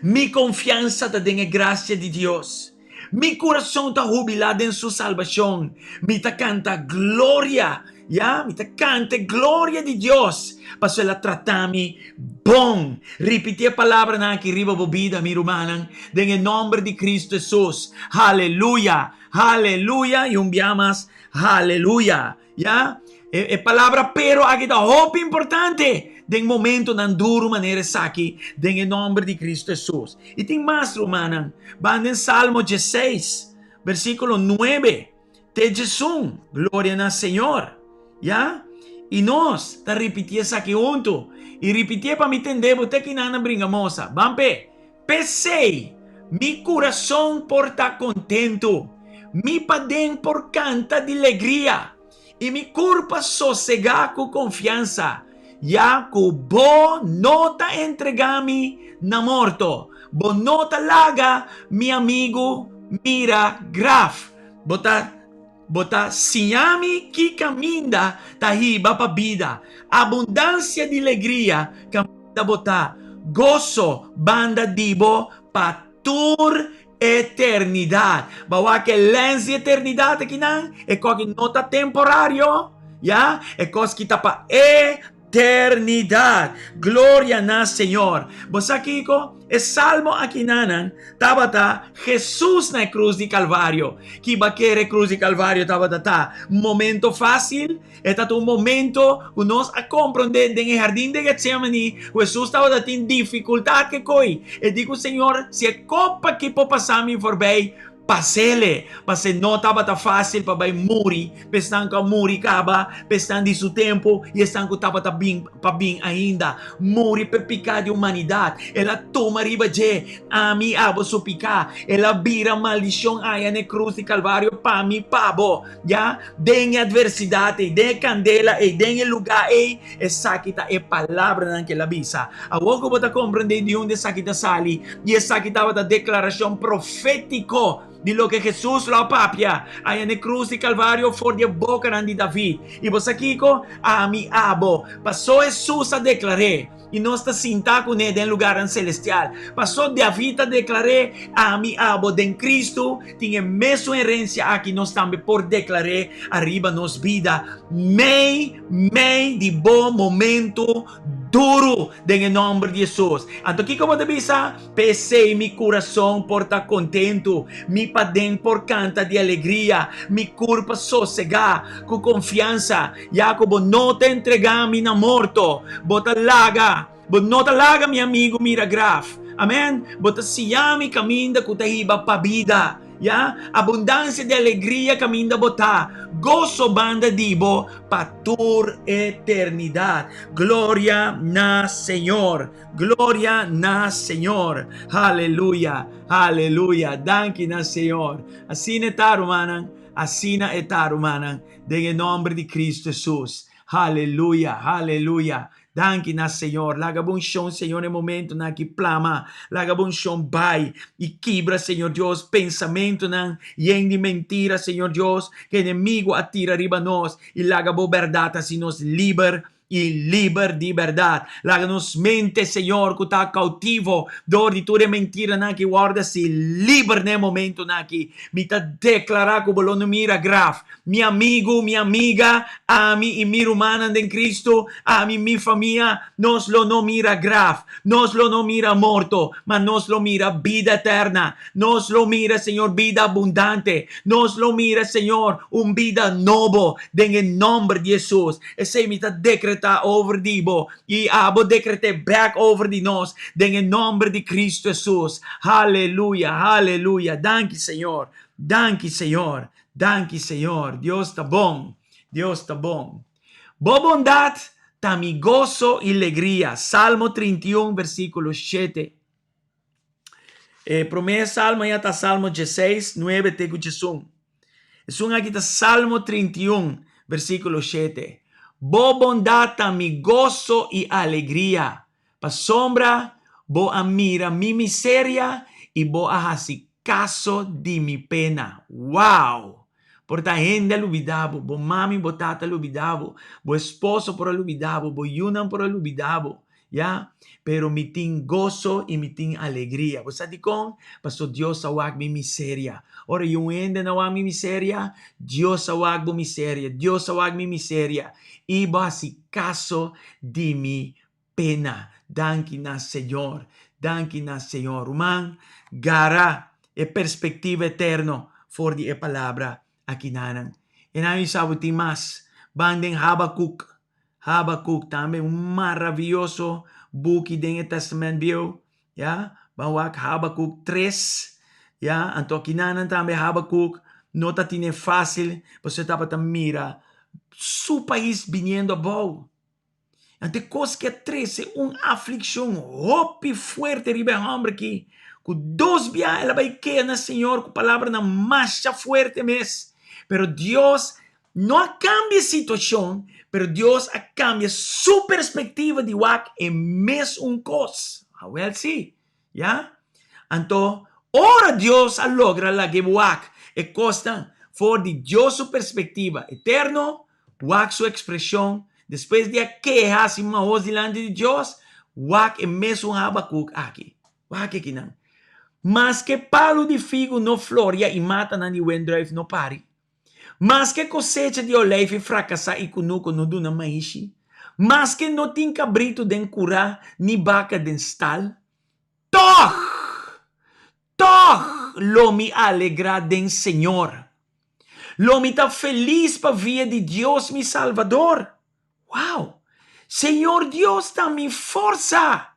mi konfiansa ta den e grasia di Dios. Mi kurason ta hubilá den su salbashon. Mi ta kanta gloria, ya, mi ta kanta e gloria di Dios, pasobra el a trata mi bon. Ripití e palabranan aki riba bo bida, mi rumannan, den e nòmber di Kristu Hesus. Haleluya! Haleluya! I un bia mas, haleluya! Ya, e palabra pero aki ta hopi importante den momentonan duru manera esaki, den e nòmber di Kristu Hesus. I tin mas, rumannan. Ban den Salmo dieseis, versíkulo nuebe te diesun. Gloria na Señor. Ya, i nos ta ripití esaki huntu. I ripitié pa mi tende bo te kinan na bringa mosa. Ban p'e. P'esei, mi kurason por ta kontentu, mi paden por kanta di legria, i mi kurpa sosegá ku konfiansa, ya ku bo no ta entregá mi na morto, bo no ta laga mi amigu mira graf. Bo ta Bo ta siña mi ki kaminda ta hiba pa bida. Abundansia di legria kaminda bo ta, goso banda di bo pa tur eternidat. Bo a wak e lens di eternidat akinan? E kos no ta temporario, ya? E kos ki ta pa eternidat. Gloria na Señor. Bo sa kiko? E salmo akinanan tabata Hesus na e krus di Kalvario. Ki ba kere krus di Kalvario tabata ta? Un momento fásil? E tabata un momento ku nos a komprondé den e hardin di Getsemani ku Hesus tabata tin difikultat ke koi. E di ku Señor, si e kopa aki por pasa mi forbei, Pasele, pase no tabata fásil pa bai muri pa esnan ku a muri kaba, pa esnan di su tempu i esnan ku tabata bin pa bin ainda. Muri pa e piká di humanidat. El a tuma riba dje ami i abo su piká. El a bira maldishon aya na e krus di Kalvario pa mi i pa bo. Ya, den e atversidat ei, den e kandela ei, den e lugá ei, esaki ta e palabranan ku el a bisa. Awor ku bo ta komprendé di unda esaki ta sali, i esaki tabata deklarashon profétiko di loke Hesus lo a papia aya na e krus di Kalvario for di e bokanan di David. I bo sa kiko? Ami abo. Pasó Hesus a deklar'é, i nos ta sintá kuné den lugarnan selestial. Pasó David a deklar'é, Ami abo den Kristu tin e mesun herensia aki, nos tambe por deklar'é ariba nos bida mei mei di bo momentu duru den e nòmber di Hesus. Anto kiko bo ta bisa? P'esei mi kurason por ta kontentu, mi paden por kanta di alegria, mi kurpa sosegá ku konfiansa, ya ku bo no ta entregá mi na morto, bo ta laga, bo no ta laga mi amigu mira graf. Amèn. Bo ta siña mi kaminda ku ta hiba pa bida. Ya, abundansia di alegria kaminda bo ta, goso banda di bo pa tur eternidat. Gloria na Señor! Gloria na Señor! Haleluya! Haleluya! Danki na Señor! Asina e ta, rumannan, asina e ta, rumannan, den e nomber di Cristo Jesus. Haleluya! Haleluya! Danki na Señor. Laga bo unshon, Señor, e momentonan aki plama. Laga bo unshon bai i kibra, Señor Dios, pensamentonan yen di mentira, Señor Dios, ku enemigo a tira riba nos. I laga bo bèrdat hasi nos liber i liber di bèrdat. Laga nos mente, Señor, ku ta koutivo dor di tur e mentiranan aki wòrdu hasi liber na e momentonan aki. Mi ta deklará ku bo lo no mira graf. Mi amigu, mi amiga, ami i mi rumannan den Cristo, ami i mi famia, nos lo no mira graf, nos lo no mira morto, ma nos lo mira bida eterna, nos lo mira, Señor, bida abundante, nos lo mira, Señor, un bida nobo den e nomber di Jesus. Esei mi ta decreta over di bo, i abo decret'é bek over di nos, den e nomber di Cristo Jesus. Haleluya, haleluya. Danki, Señor. Danki, Señor. Danki Señor, Dios ta bon, Dios ta bon. Bo bondad ta mi goso i legria, Salmo 31 versiculo 7. E prome salmo ya ta Salmo 16, 9 te ku 11. Esun aki ta Salmo 31 versiculo 7. Bo bondad ta mi goso i alegria, Pasobra bo a mira mi miseria i bo a hasi kaso di mi pena. Wow! Por ta hende a lubidá bo, bo mami, bo tata a lubidá bo, bo esposo por a lubidá bo, bo yunan por a lubidá bo. Ya, pero mi tin goso i mi tin alegria. Bo sa dikon? Paso Dios a wak mi miseria. Ora yu hende no wak mi miseria, Dios a wak bo miseria. Dios a wak mi miseria. I bo hasi kaso di mi pena. Danki na Señor. Danki na Señor. Ruman, gara e perspektiva eterno for di e palabra akinanan. E nan sa bo tin mas. Ban den Habakuk. Habakuk tambe un maravioso buki den e Testament Bieu. Ya, ban wak Habakuk 3. Ya, anto akinanan tambe Habakuk no ta tine fácil, pasobra e tabata mira su pais biniendo abou. Anto e kos ki a trese un aflikshon hopi fuerte riba e hòmber aki, ku dos bia el a bai keha na Señor ku palabranan masha fuerte mes. Pero Dios no a kambia e situashon, pero Dios a kambia su perspektiva di wak e mesun kos. Awèl si, ya. Anto, ora Dios a logra lag'é wak e kosnan for di Dios su perspektiva eterno, Wak su ekspreshon despues di a keha hasi mahos dilanti di Dios, wak e mesun Habakuk aki. Wak akinan. Maske palu di figu no floria i matanan di wendruif no pari, maske kosecha di oleifi frakasá i kunuku no duna maishi, maske no tin kabritu den kurá ni baka den stal, tòg, Tòg lo mi alegrá den Señor. Lo mi ta felis pa via di Dios mi Salvador. Wow! Señor Dios ta mi forsa!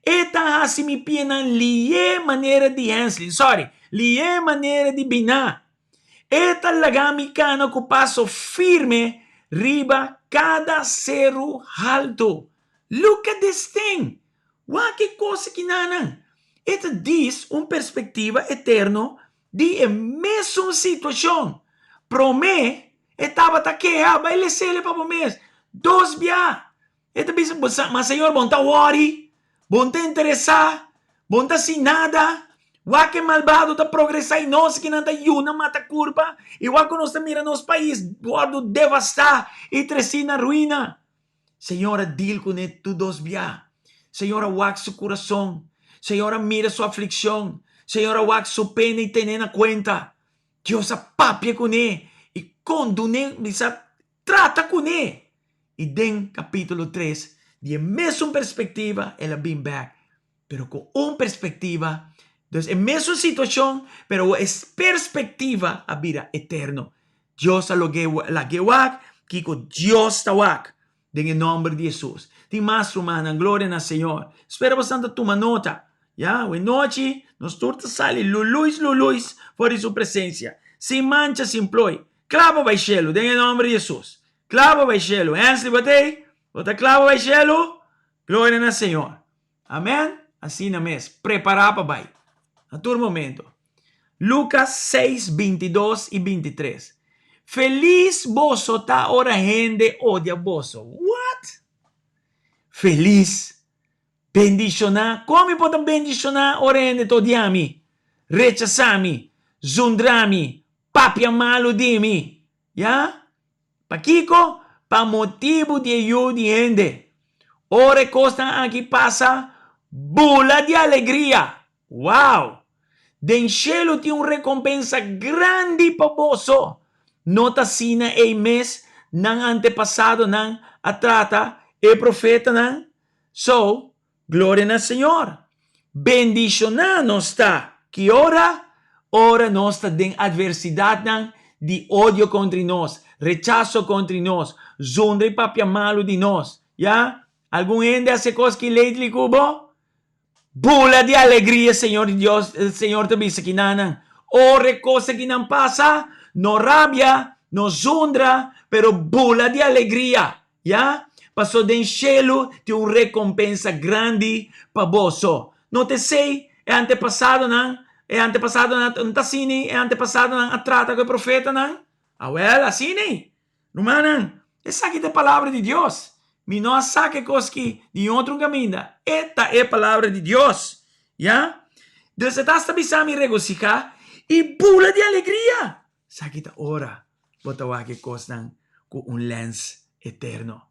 E ta hasi mi pianan lié manera di hensli, sorry, lié manera di biná. E ta laga mi kana ku paso firme riba kada seru haltu. Look at this thing! Wak e kos akinanan. E ta dis un perspektiva eterno di e mesun situashon. Promé, e tabata keha, bai lesele pa bo mes. Dos bia, e ta bisa, bo sa, ma Señor, bo no ta wòri, bo no ta interesá, bo no ta hasi nada. Wak e malbado ta progresá i nos kinan ta yuna mata kurpa, i wak ku nos ta mira nos pais wòrdu devastá i tresí na ruina. Señor a deal kuné tur dos bia. Señor a wak su kurason. Señor a mira su aflikshon. Señor a wak su pena i ten'é na kuenta. Dios a papia kuné i kondun'é, bisa, trata kuné. I den kapítulo tres, di e mesun perspektiva el a bin bèk, pero ku un perspektiva, dus e mesun situashon, pero awor e perspektiva a bira eterno. Dios a log'é lag'é wak kiko Dios ta wak den e nòmber di Hesus. Tin mas rumannan, gloria na Señor. Spera bosan ta tuma nota. Ya, awe nochi nos tur ta sali luluis luluis for di su presensia, sin mancha, sin ploi. Kla pa bai shelu den e nòmber di Hesus. Kla pa bai shelu. Hensley, bo ta ei? Bo ta kla pa bai shelu? Gloria na Señor. Amen. Asina mes, prepará pa bai na tur momento. Lukas seis, bintidos i bintitres. Felis boso ta ora hende odia boso. What? Felis? Bendishoná? Kon mi por ta bendishoná ora hende ta odia mi, rechasá mi, zundra mi, papia malu di mi? Ya? Pakiko? Pa motibu di e Yu di hende. Ora e kosnan aki pasa, bula di alegria! Wow! Den shelu tin un rekompensa grandi pa boso! No ta asina ei mes nan antepasadonan a trata e profetanan? So, Gloria na Señor! Bendishoná nos ta ki ora? Ora nos ta den adversidatnan di odio kontri nos, rechaso kontri nos, zundra i papia malu di nos. Ya? Algun hende hasi kos ki lately ku bo? Bula di alegria, Señor di Dios, Señor ta bisa kinanan. Ora e kos akinan pasa, no rabia, no zundra, pero bula di alegria. Ya, paso den shelu tin un rekompensa grandi pa boso. No ta esei e antepasadonan, e antepasadonan no ta asina e antepasadonan a trata ku e profetanan? Awèl, asina ei. Rumannan, esaki ta e palabra di Dios. Mi no a saka e kos ki di un otro kaminda. E ta e palabra di Dios. Ya? Dus e ta asta bisa mi regosihá i bula di alegria. Esaki ta ora bo ta wak e kosnan ku un lens eterno.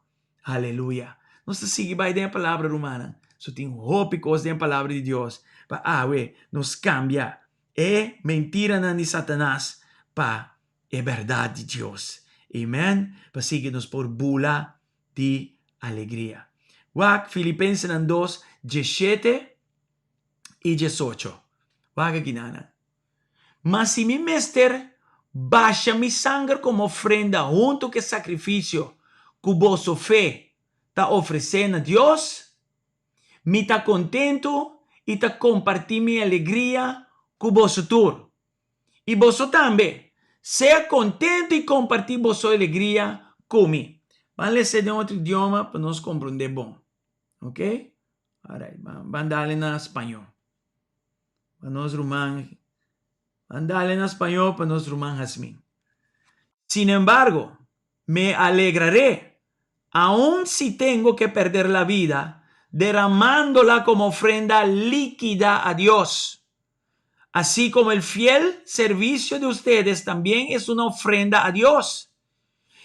Aleluya! Nos ta sigui bai den e palabra rumannan. So tin hopi kos den e palabra di Dios pa awe nos kambia e mentiranan di Satanas pa e bèrdat di Dios. Amen. Pa sigui nos por bula di alegria. Wak Filipensenan dos, diesshete i diesocho. Wak aki nan. Ma si mi mester basha mi sanger komo ofrenda huntu ku e sakrifisio ku boso fe ta ofresé na Dios, mi ta kontentu i ta kompartí mi alegria ku boso tur. I boso tambe, sea kontentu i kompartí boso alegria ku mi. Ban les'é den otro idioma pa nos komprondé bon. Oke? Alright, ban dale na spañó. Pa nos ruman, ban dale na spañó pa nos ruman Jasmin. Sin embargo, me alegraré, aun si tengo que perder la vida, derramándola como ofrenda líquida a Dios. Así como el fiel servicio de ustedes también es una ofrenda a Dios.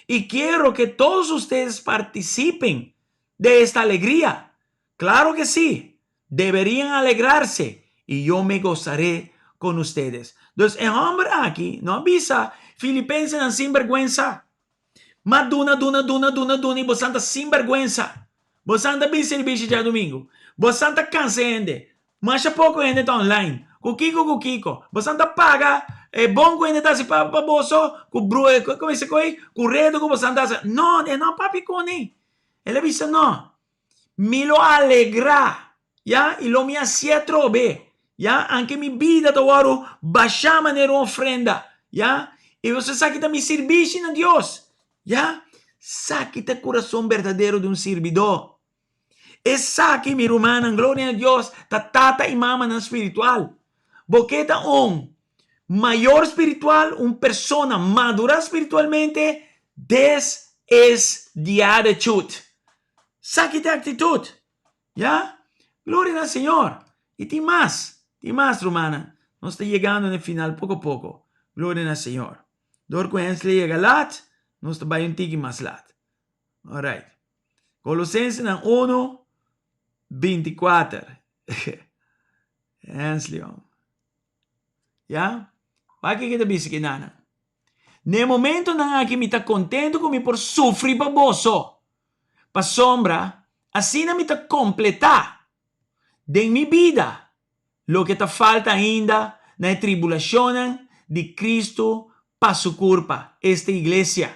Y quiero que todos ustedes participen de esta alegría. Claro que sí, deberían alegrarse y yo me gozaré con ustedes. Dus e homber aki no a bisa Filipensenan sinbergüensa. Ma duna, duna, duna, duna, duna y bosan ta sinbergüensa. Bosan ta bin sirbishi djadumingu. Bosan ta cansa hende. Masha poko hende ta online. Ku kiko ku kiko. Bosan ta paga e bon ku hende ta hasi pa pa boso ku bru komo e koi ku redo ku bosan ta hasi. No, e no a papia kuni. El a bisa no. Mi lo alegrá, ya, i lo mi hasié atrobe, ya, anke mi bida ta wòrdu bashá manera un ofrenda, ya, i boso esaki ta mi sirbishi na Dios, ya. Esaki ta e kurason berdadero di un sirbidó. Esaki, mi rumannan, gloria na Dios, ta tata i mamanan spiritual. Bo ke ta un mayor spiritual, un persona madurá spiritualmente? This is the attitude. Saki ta e aktitut. Ya? Gloria na Señor. I tin mas, tin mas, rumannan. Nos ta yegando na e final poko poko. Gloria na Señor. Dor ku Hensley yega lat, nos ta bai un tiki mas lat. Alright. Kolosensenan unu, binti kuater. Hensley, hom. Ya? Wak kiko ta bisa kinanan. Na e momentonan aki mi ta kontentu ku mi por sufri pa boso, pasobra asina mi ta kompletá den mi bida loke ta falta ainda na e tribulashonnan di Kristu pa su kurpa, esta iglesia.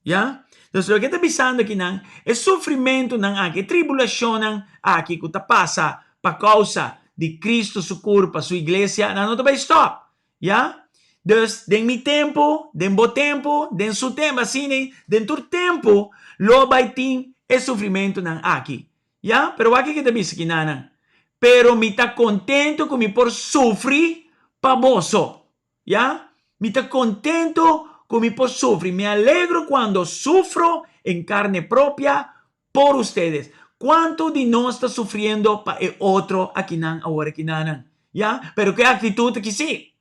Ya? Entonces loke ta bisando akinan, e sufrimentunan aki, e tribulashonnan aki ku ta pasa pa kousa di Kristu su kurpa, su iglesia, nan no ta bai stòp. Ya? Dus, den mi tempu, den bo tempu, den su tempu, asina ei, den tur tempu lo bai tin e sufrimentunan aki. Ya? Pero wak ke ta bisa kinanan, Pero mi ta kontentu ku mi por sufri pa boso. Ya? Mi ta kontentu ku mi por sufri. Me alegro cuando sufro en carne propia por ustedes. Cuanto di nos ta sufriendo pa e otro akinan awor akinanan? Ya? Pero ku e actitud aki si.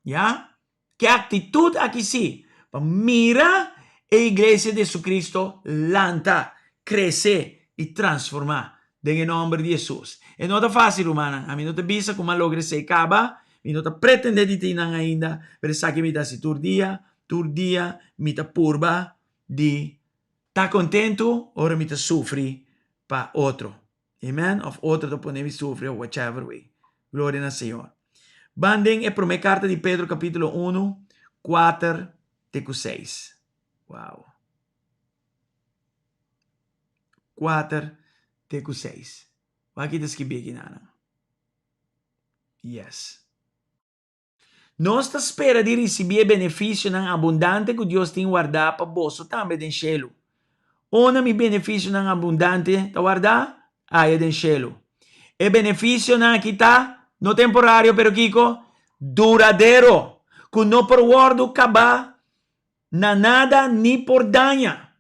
Ya? Ku e actitud aki si. Pa mira e Iglesia di Jesucristo lanta, crece y transforma den e nomber di Jesus. E no ta facil rumannan. Ami no ta bisa cu mi a logra esey caba. Mi no ta pretende di tin nan ainda. Pero esaki mi ta haci tur dia. Tur dia mi ta purba di Ta kontentu ora mi ta sufri pa otro. Amen. Of otro ta pone mi sufri of whichever way. Gloria na Señor. Ban den e prome karta di Pedro kapitulo unu, kuater te ku seis. Wow. Kuater te ku seis. Wak ki ta skibí aki nan. Yes. Nos ta spera di risibí e benefisionan abundante ku Dios tin wardá pa boso tambe den shelu. Unda mi benefisionan abundante ta wardá? Aya den shelu. E benefisionan aki ta, no temporario, pero kiko? Duradero, ku no por wòrdu kabá na nada ni por daña.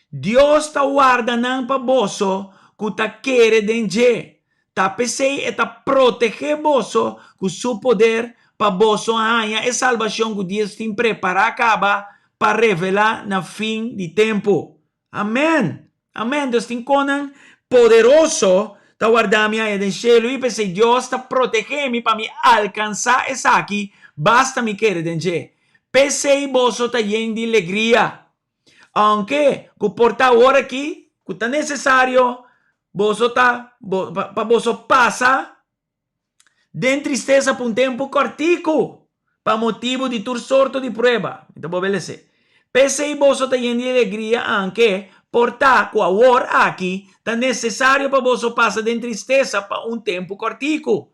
Dios ta warda nan pa boso ku ta kere den dje. Ta p'esei e ta protegé boso ku su poder pa boso haña e salbashon ku Dios tin prepará kaba pa revelá na fin di tempu. Amèn! Amèn! Dios tin konan. poderoso ta warda mi aya den shelu i p'esei Dios ta protegé mi pa mi alkansá esaki basta mi kere den dje. P'esei boso ta yen di legria. Aunke ku por ta awor aki ku ta nesesario boso ta pa boso pasa den tristesa pa un tempu kòrtiku pa motibu di tur sorto di prueba. Mi ta bolbe lese. P'esei boso ta yen di alegria anke por ta ku awor aki ta nesesario pa boso pasa den tristesa pa un tempu kòrtiku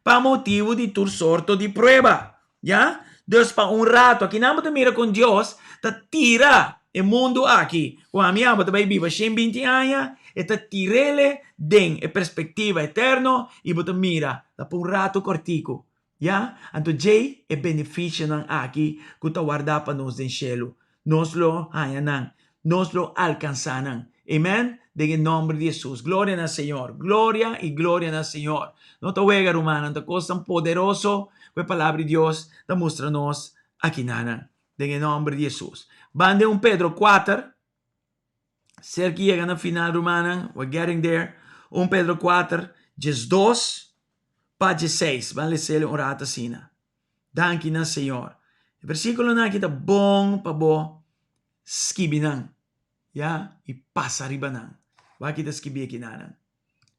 pa motibu di tur sorto di prueba. Ya? Dus pa un ratu akinan bo ta mira kon Dios ta tira e mundu aki ku ami abo ta bai biba 120 aña, e ta tir'ele den e perspektiva eterno i bo ta mira ta pa un ratu kòrtiku. Ya? Anto djei e benefisionan aki ku ta wardá pa nos den shelu, nos lo haña nan, nos lo alkansá nan. Amen? Den e nòmber di Hesus. Gloria na Señor. Gloria i gloria na Señor. No ta wega, rumannan, ta kos tan poderoso ku e Palabra di Dios ta mustra nos akinanan. Den e nòmber di Hesus. Ban den un Pedro kuater. Serki yega na final, rumannan. We're getting there. Un Pedro kuater, 12 pa 16. Ban les'el un rato asina. Danki na Señor. E versíkulonan aki ta bon pa bo skibi nan, ya, i pasa riba nan. Wak ta skibi akinanan.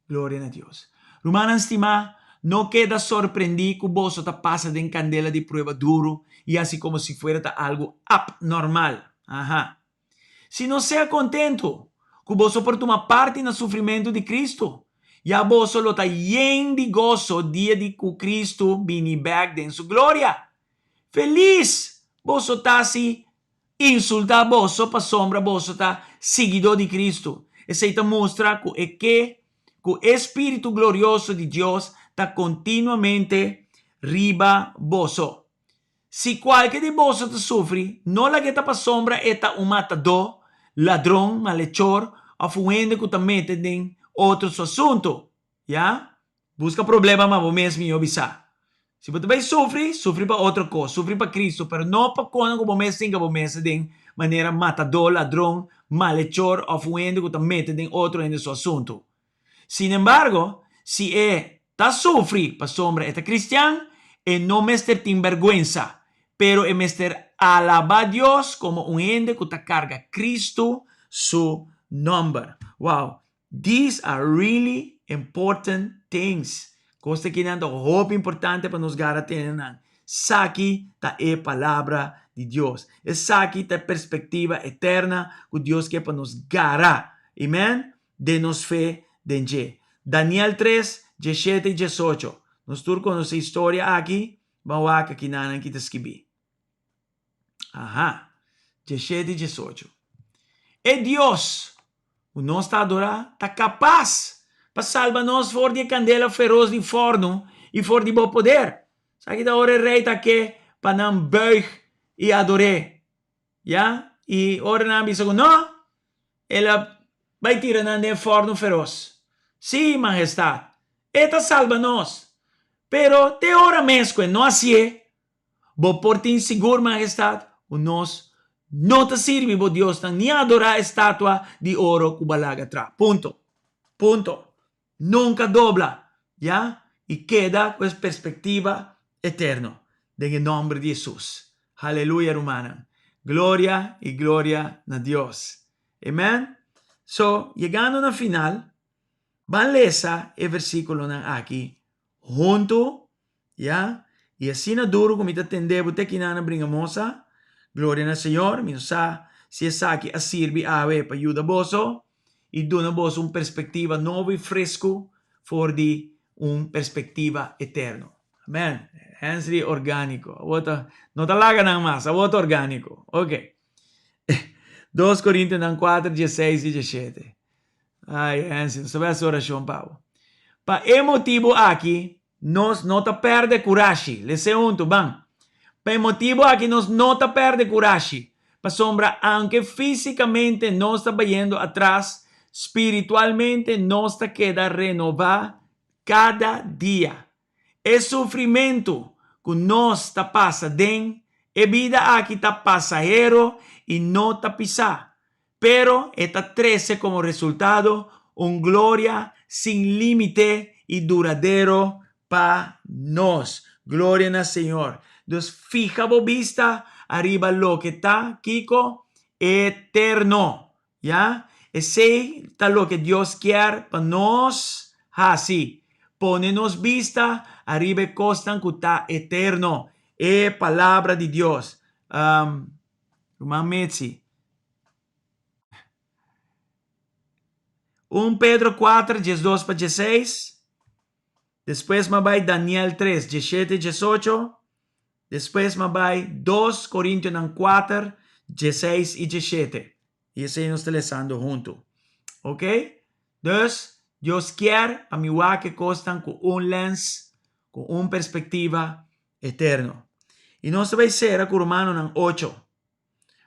Gloria na Dios. Rumannan stimá, no keda sorprendí ku boso ta pasa den kandela di prueba duru i hasi komo si fuera ta algu apnormal. Aha. Sino sea kontentu ku boso por tuma parti na sufrimentu di Kristu, ya boso lo ta yen di goso dia di ku Kristu bini bèk den su gloria. Felis boso ta si insultá boso pasobra boso ta siguidó di Kristu. Esei ta mustra ku e ke ku e spiritu glorioso di Dios ta kontinuamente riba boso. Si kualke di boso ta sufri, no lag'é ta pasobra e ta un matadó, ladron, malechor òf un hende ku ta mete den otro su asuntu. Ya? Buska problema ma bo mes mihó bisa. Si bo ta bai sufri, sufri pa otro kos, sufri pa Kristu, pero no pa kosnan ku bo mes tinka bo mes den manera matadó, ladron, malechor òf un hende ku ta mete den otro hende su asuntu. Sin embargo, si e ta sufri pasobra e ta kristian, e no mester tin bèrgwensa, pero e mester alabá Dios komo un hende ku ta karga Kristu su nòmber. Wow! These are really important things. Kos ta kinan ta hopi importante pa nos gara tene nan. Esaki ta e Palabra di Dios. Esaki ta e perspektiva eterna ku Dios ke pa nos gara. Amen? Den nos fe den dje. Daniel tres, 17 i 18. Nos tur konosé historia aki, ban wak kinanan ki ta skibí. Aha, 17 i 18. E Dios ku nos ta adorá ta kapas pa salba nos for di e kandela feros di fòrnu i for di bo poder. Esaki ta ora e rei ta ke pa nan bùig i ador'é. Ya, i ora nan a bisa ku no, el a bai tira nan den e fòrnu feros. Sí, Mahestat, e ta salba nos. Pero te ora mes ku e no hasié, bo por tin sigur, Mahestat, ku nos no ta sirbi bo diosnan ni adorá e statua di oro ku bo a laga traha. Punto. Punto. Nunka dobla, ya, i keda ku es perspektiva eterno. Den e nòmber di Hesus. Haleluya, rumannan. Gloria i gloria na Dios. Amen. So, yegando na final, ban lesa e versíkulonan aki huntu. Ya, i asina duru ku mi ta tende bo te kinan a bringa mosa. Gloria na Señor, mi no sa si esaki a sirbi awe pa yuda boso i duna boso un perspektiva nobo i fresku for di un perspektiva eterno. Amen. Hensley orgániko. Awor ta, no ta laga nan mas, awor ta orgániko. Ok. 2 Korintionan 4, 16 i 17. Ai, Hensley, nos ta bai hasi orashon pa bo. Pa e motibu aki, Nos no ta pèrdè kurashi. Les'é huntu, ban. Pa e motibu aki nos no ta pèrdè kurashi, pasobra aunke físikamente nos ta bayendo atras, spiritualmente nos ta keda renová kada dia. E sufrimentu ku nos ta pasa den e bida aki ta pasahero i no ta pisá, pero e ta trese komo resultado Un gloria sin límite i duradero pa nos. Gloria na Señor. Dus fiha bo bista ariba loke ta, kiko? Eterno. Ya? Esei ta loke Dios kier pa nos hasi. Pone nos bista ariba e kosnan ku ta eterno. E Palabra di Dios. Um, ruman Mitzi. 1 Pedro 4, 12 pa 16. Despues m'a bai Daniel 3, 17, 18. Despues m'a bai 2 Korintionan 4, 16 i 17. I esei nos ta lesando huntu. Ok? Dus, Dios kier pa mi wak e kosnan ku un lens, ku un perspektiva eterno. I nos ta bai sera ku Romanonan 8.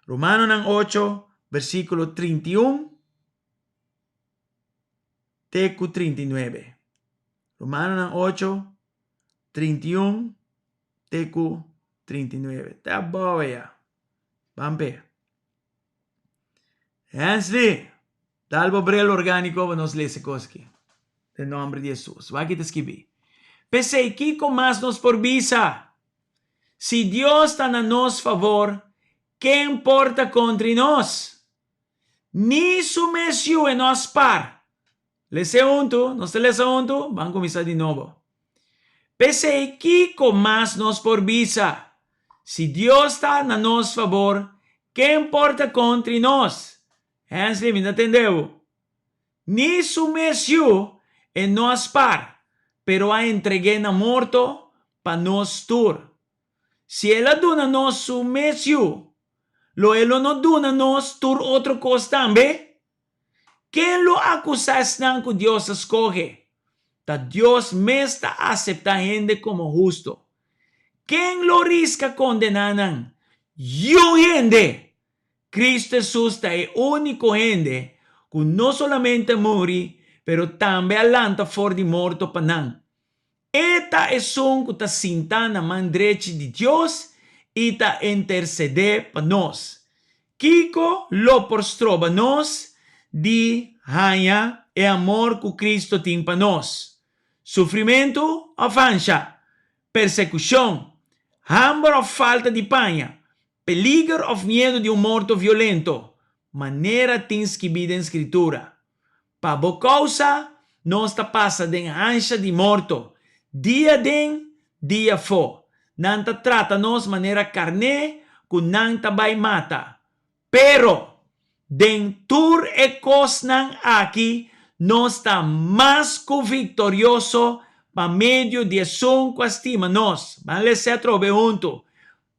Romanonan 8, versíkulo 31 te ku 39. Romanonan 8, 31 te ku 39. Ta abou ya. Ban pe. Hensley, dal bo bril orgániko pa nos lesa kos aki. Den nòmber di Hesus. Wak ki ta skibí. P'esei, kiko mas nos por bisa? Si Dios ta na nos favor, ken por ta kontri nos? Ni su mes yu e no a spar. Les'é huntu, nos ta lesa huntu? Ban kuminsá di nobo. P'esei, kiko mas nos por bisa? Si Dios ta na nos fabor, ken por ta kontri nos? Hensley, mi ta tende bo. Ni su mes yu e no a spar, pero a entreg'é na morto pa nos tur. Si el a duna nos su mes yu, lo e lo no duna nos tur otro kos tambe? Ken lo akusá esnan ku Dios a skohe? Ta Dios mes ta aseptá hende komo husto. Ken lo riska kondená nan? Yu hende! Cristo Hesus ta e úniko hende ku no solamente a muri, pero tambe a lanta for di morto pa nan. E ta esun ku ta sintá na man drechi di Dios i ta intersedé pa nos. Kiko lo por stroba nos di haña e amor ku Cristo tin pa nos? Sufrimentu òf ansha? Persekushon? Hamber òf falta di paña? Peliger òf miedu di un morto violento, manera tin skibí den Skritura. Pa bo kousa nos ta pasa den hansha di morto, dia den, dia afó. Nan ta trata nos manera karné ku nan ta bai mata. Pero, den tur e kosnan aki nos ta mas ku viktorioso pa medio di esun ku a stima nos. Ban lesa atrobe huntu.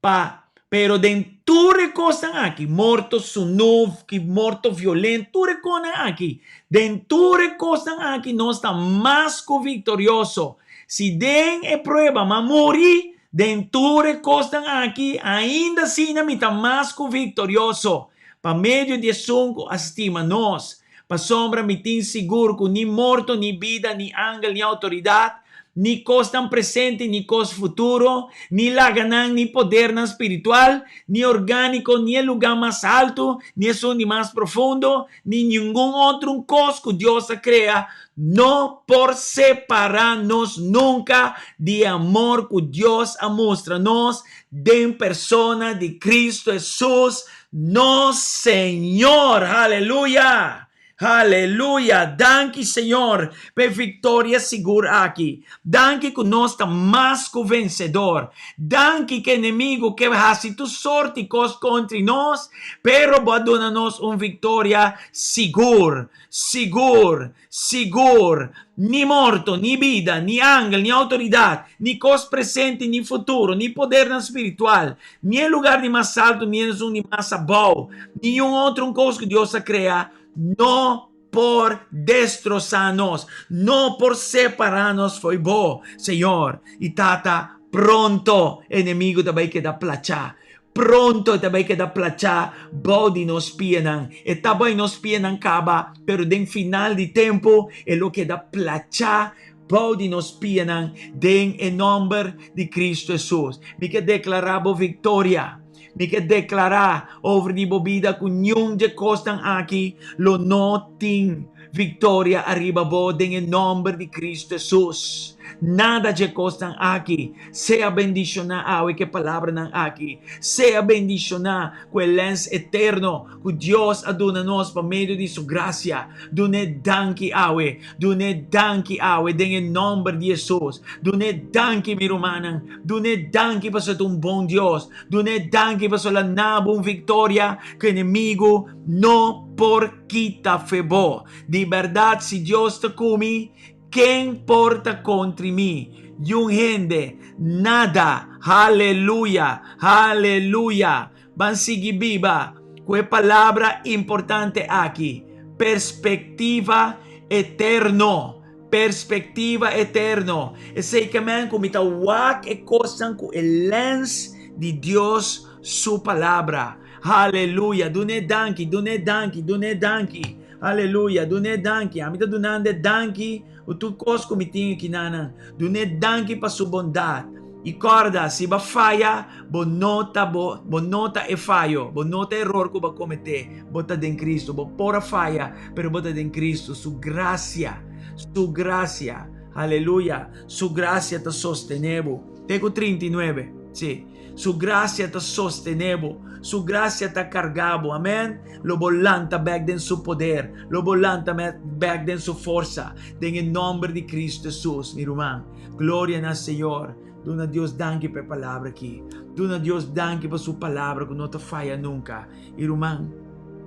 Pa, pero den tur e kosnan aki, morto sunú, ki morto violento, tur e konan aki, den tur e kosnan aki nos ta mas ku viktorioso. Si den e prueba m'a muri, den tur e kosnan aki ainda asina mi ta mas ku viktorioso, pa medio di esun ku a stima nos. Pasobra mi tin sigur ku ni morto, ni bida, ni angel, ni outoridat, ni kosnan presente, ni kos futuro, ni laganan, ni podernan spiritual, ni orgániko, ni e lugá mas haltu, ni esun di mas profundo, ni ningun otro un kos ku Dios a krea, no por separá nos nunka di e amor ku Dios a mustra nos den persona di Kristu Hesus, nos Señor. Aleluya! Aleluya! Danki Señor pa e victoria sigur aki. Danki cu nos ta mas cu vencedor. Danki cu enemigo ke haci tur sorti cos contri nos, pero bo a duna nos un victoria sigur, sigur, sigur. Ni morto, ni bida, ni angel, ni autoridad, ni cos presente, ni futuro, ni podernan spiritual, ni e lugar di mas alto, ni esun di mas abou, niun otro un kos ku Dios a krea no por destrosá nos, no por separá nos fo'i bo, Señor. I Tata, pronto enemigu ta bai keda plachá. Pronto e ta bai keda plachá bou di nos pianan. E ta bai nos pianan kaba, pero den final di tempu e lo keda plachá Bou di nos pianan den e nomber di Cristo Hesus. Mi ke deklará bo viktoria. Mi ke deklará over di bo bida ku niun dje kosnan aki lo no tin. viktoria ariba bo den e nòmber di Kristu Hesus. Nada dje kosnan aki. Sea bendishoná awe ku e palabranan aki. Sea bendishoná ku e lens eterno ku Dios a duna nos pa medio di su grasia. Dun'é danki awe. Dun'é danki awe den e nòmber di Hesus. Dun'é danki, mi rumannan. Dun'é danki pasobra e ta un bon Dios. Dun'é danki pasobra el a na bo un viktoria ku enemigu no por kita fe bo. Di bèrdat, si Dios ta ku mi, Ken por ta kontri mi? Yun hende, nada! Haleluya! Haleluya! Ban sigui biba ku e palabra importante aki, perspektiva eterno! Perspektiva eterno! Esei ke men ku mi ta wak e kosnan ku e lens di Dios su Palabra. Haleluya! Dun'é danki, dun'é danki, dun'é danki! Aleluya! Dun'é danki! Ami ta dunand'é danki ku tur kos ku mi tin akinanan. Dun'é danki pa su bondat. I kòrda, si bo a faya, bo no ta bo, bo no ta e fayo, bo no ta eror ku bo a kometé. Bo ta den Kristu. Bo por a faya, pero bo ta den Kristu. Su grasia, Su grasia, aleluya, Su grasia ta sostené bo. Te ku 39, sí. Su grasia ta sostené bo. Su grasia ta kargá bo. Amèn. Lo bo lanta bèk den Su poder. Lo bo lanta bèk den Su forsa. Den e nòmber di Kristu Hesus, mi ruman. Gloria na Señor. Duna Dios danki pa e palabra aki. Duna Dios danki pa Su palabra ku no ta faya nunka. I ruman,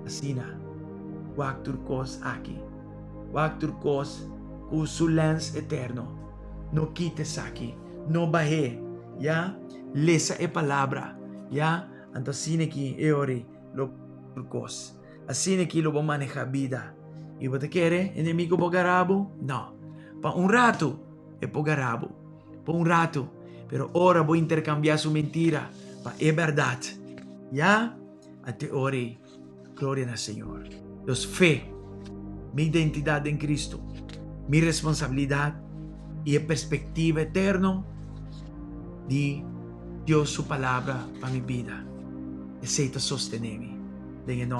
asina, wak tur kos aki. Wak tur kos ku Su lèns eterno. No kita esaki. No bah'é. Ya, lesa e palabra, ya, anto asina aki e ora lo tur kos. Asina aki lo bo maneha bida. I bo ta kere enemigo por gara bo? No. Pa un ratu e por gara bo. Pa un ratu. Pero ora bo interkambia su mentira pa e bèrdat, ya, anto e ora ei Gloria na Señor. Nos fe, mi identidad den Cristo, mi responsabilidad y e perspectiva eterno di Dios su palabra pa mi bida. Esey ta sostene mi den e nomber.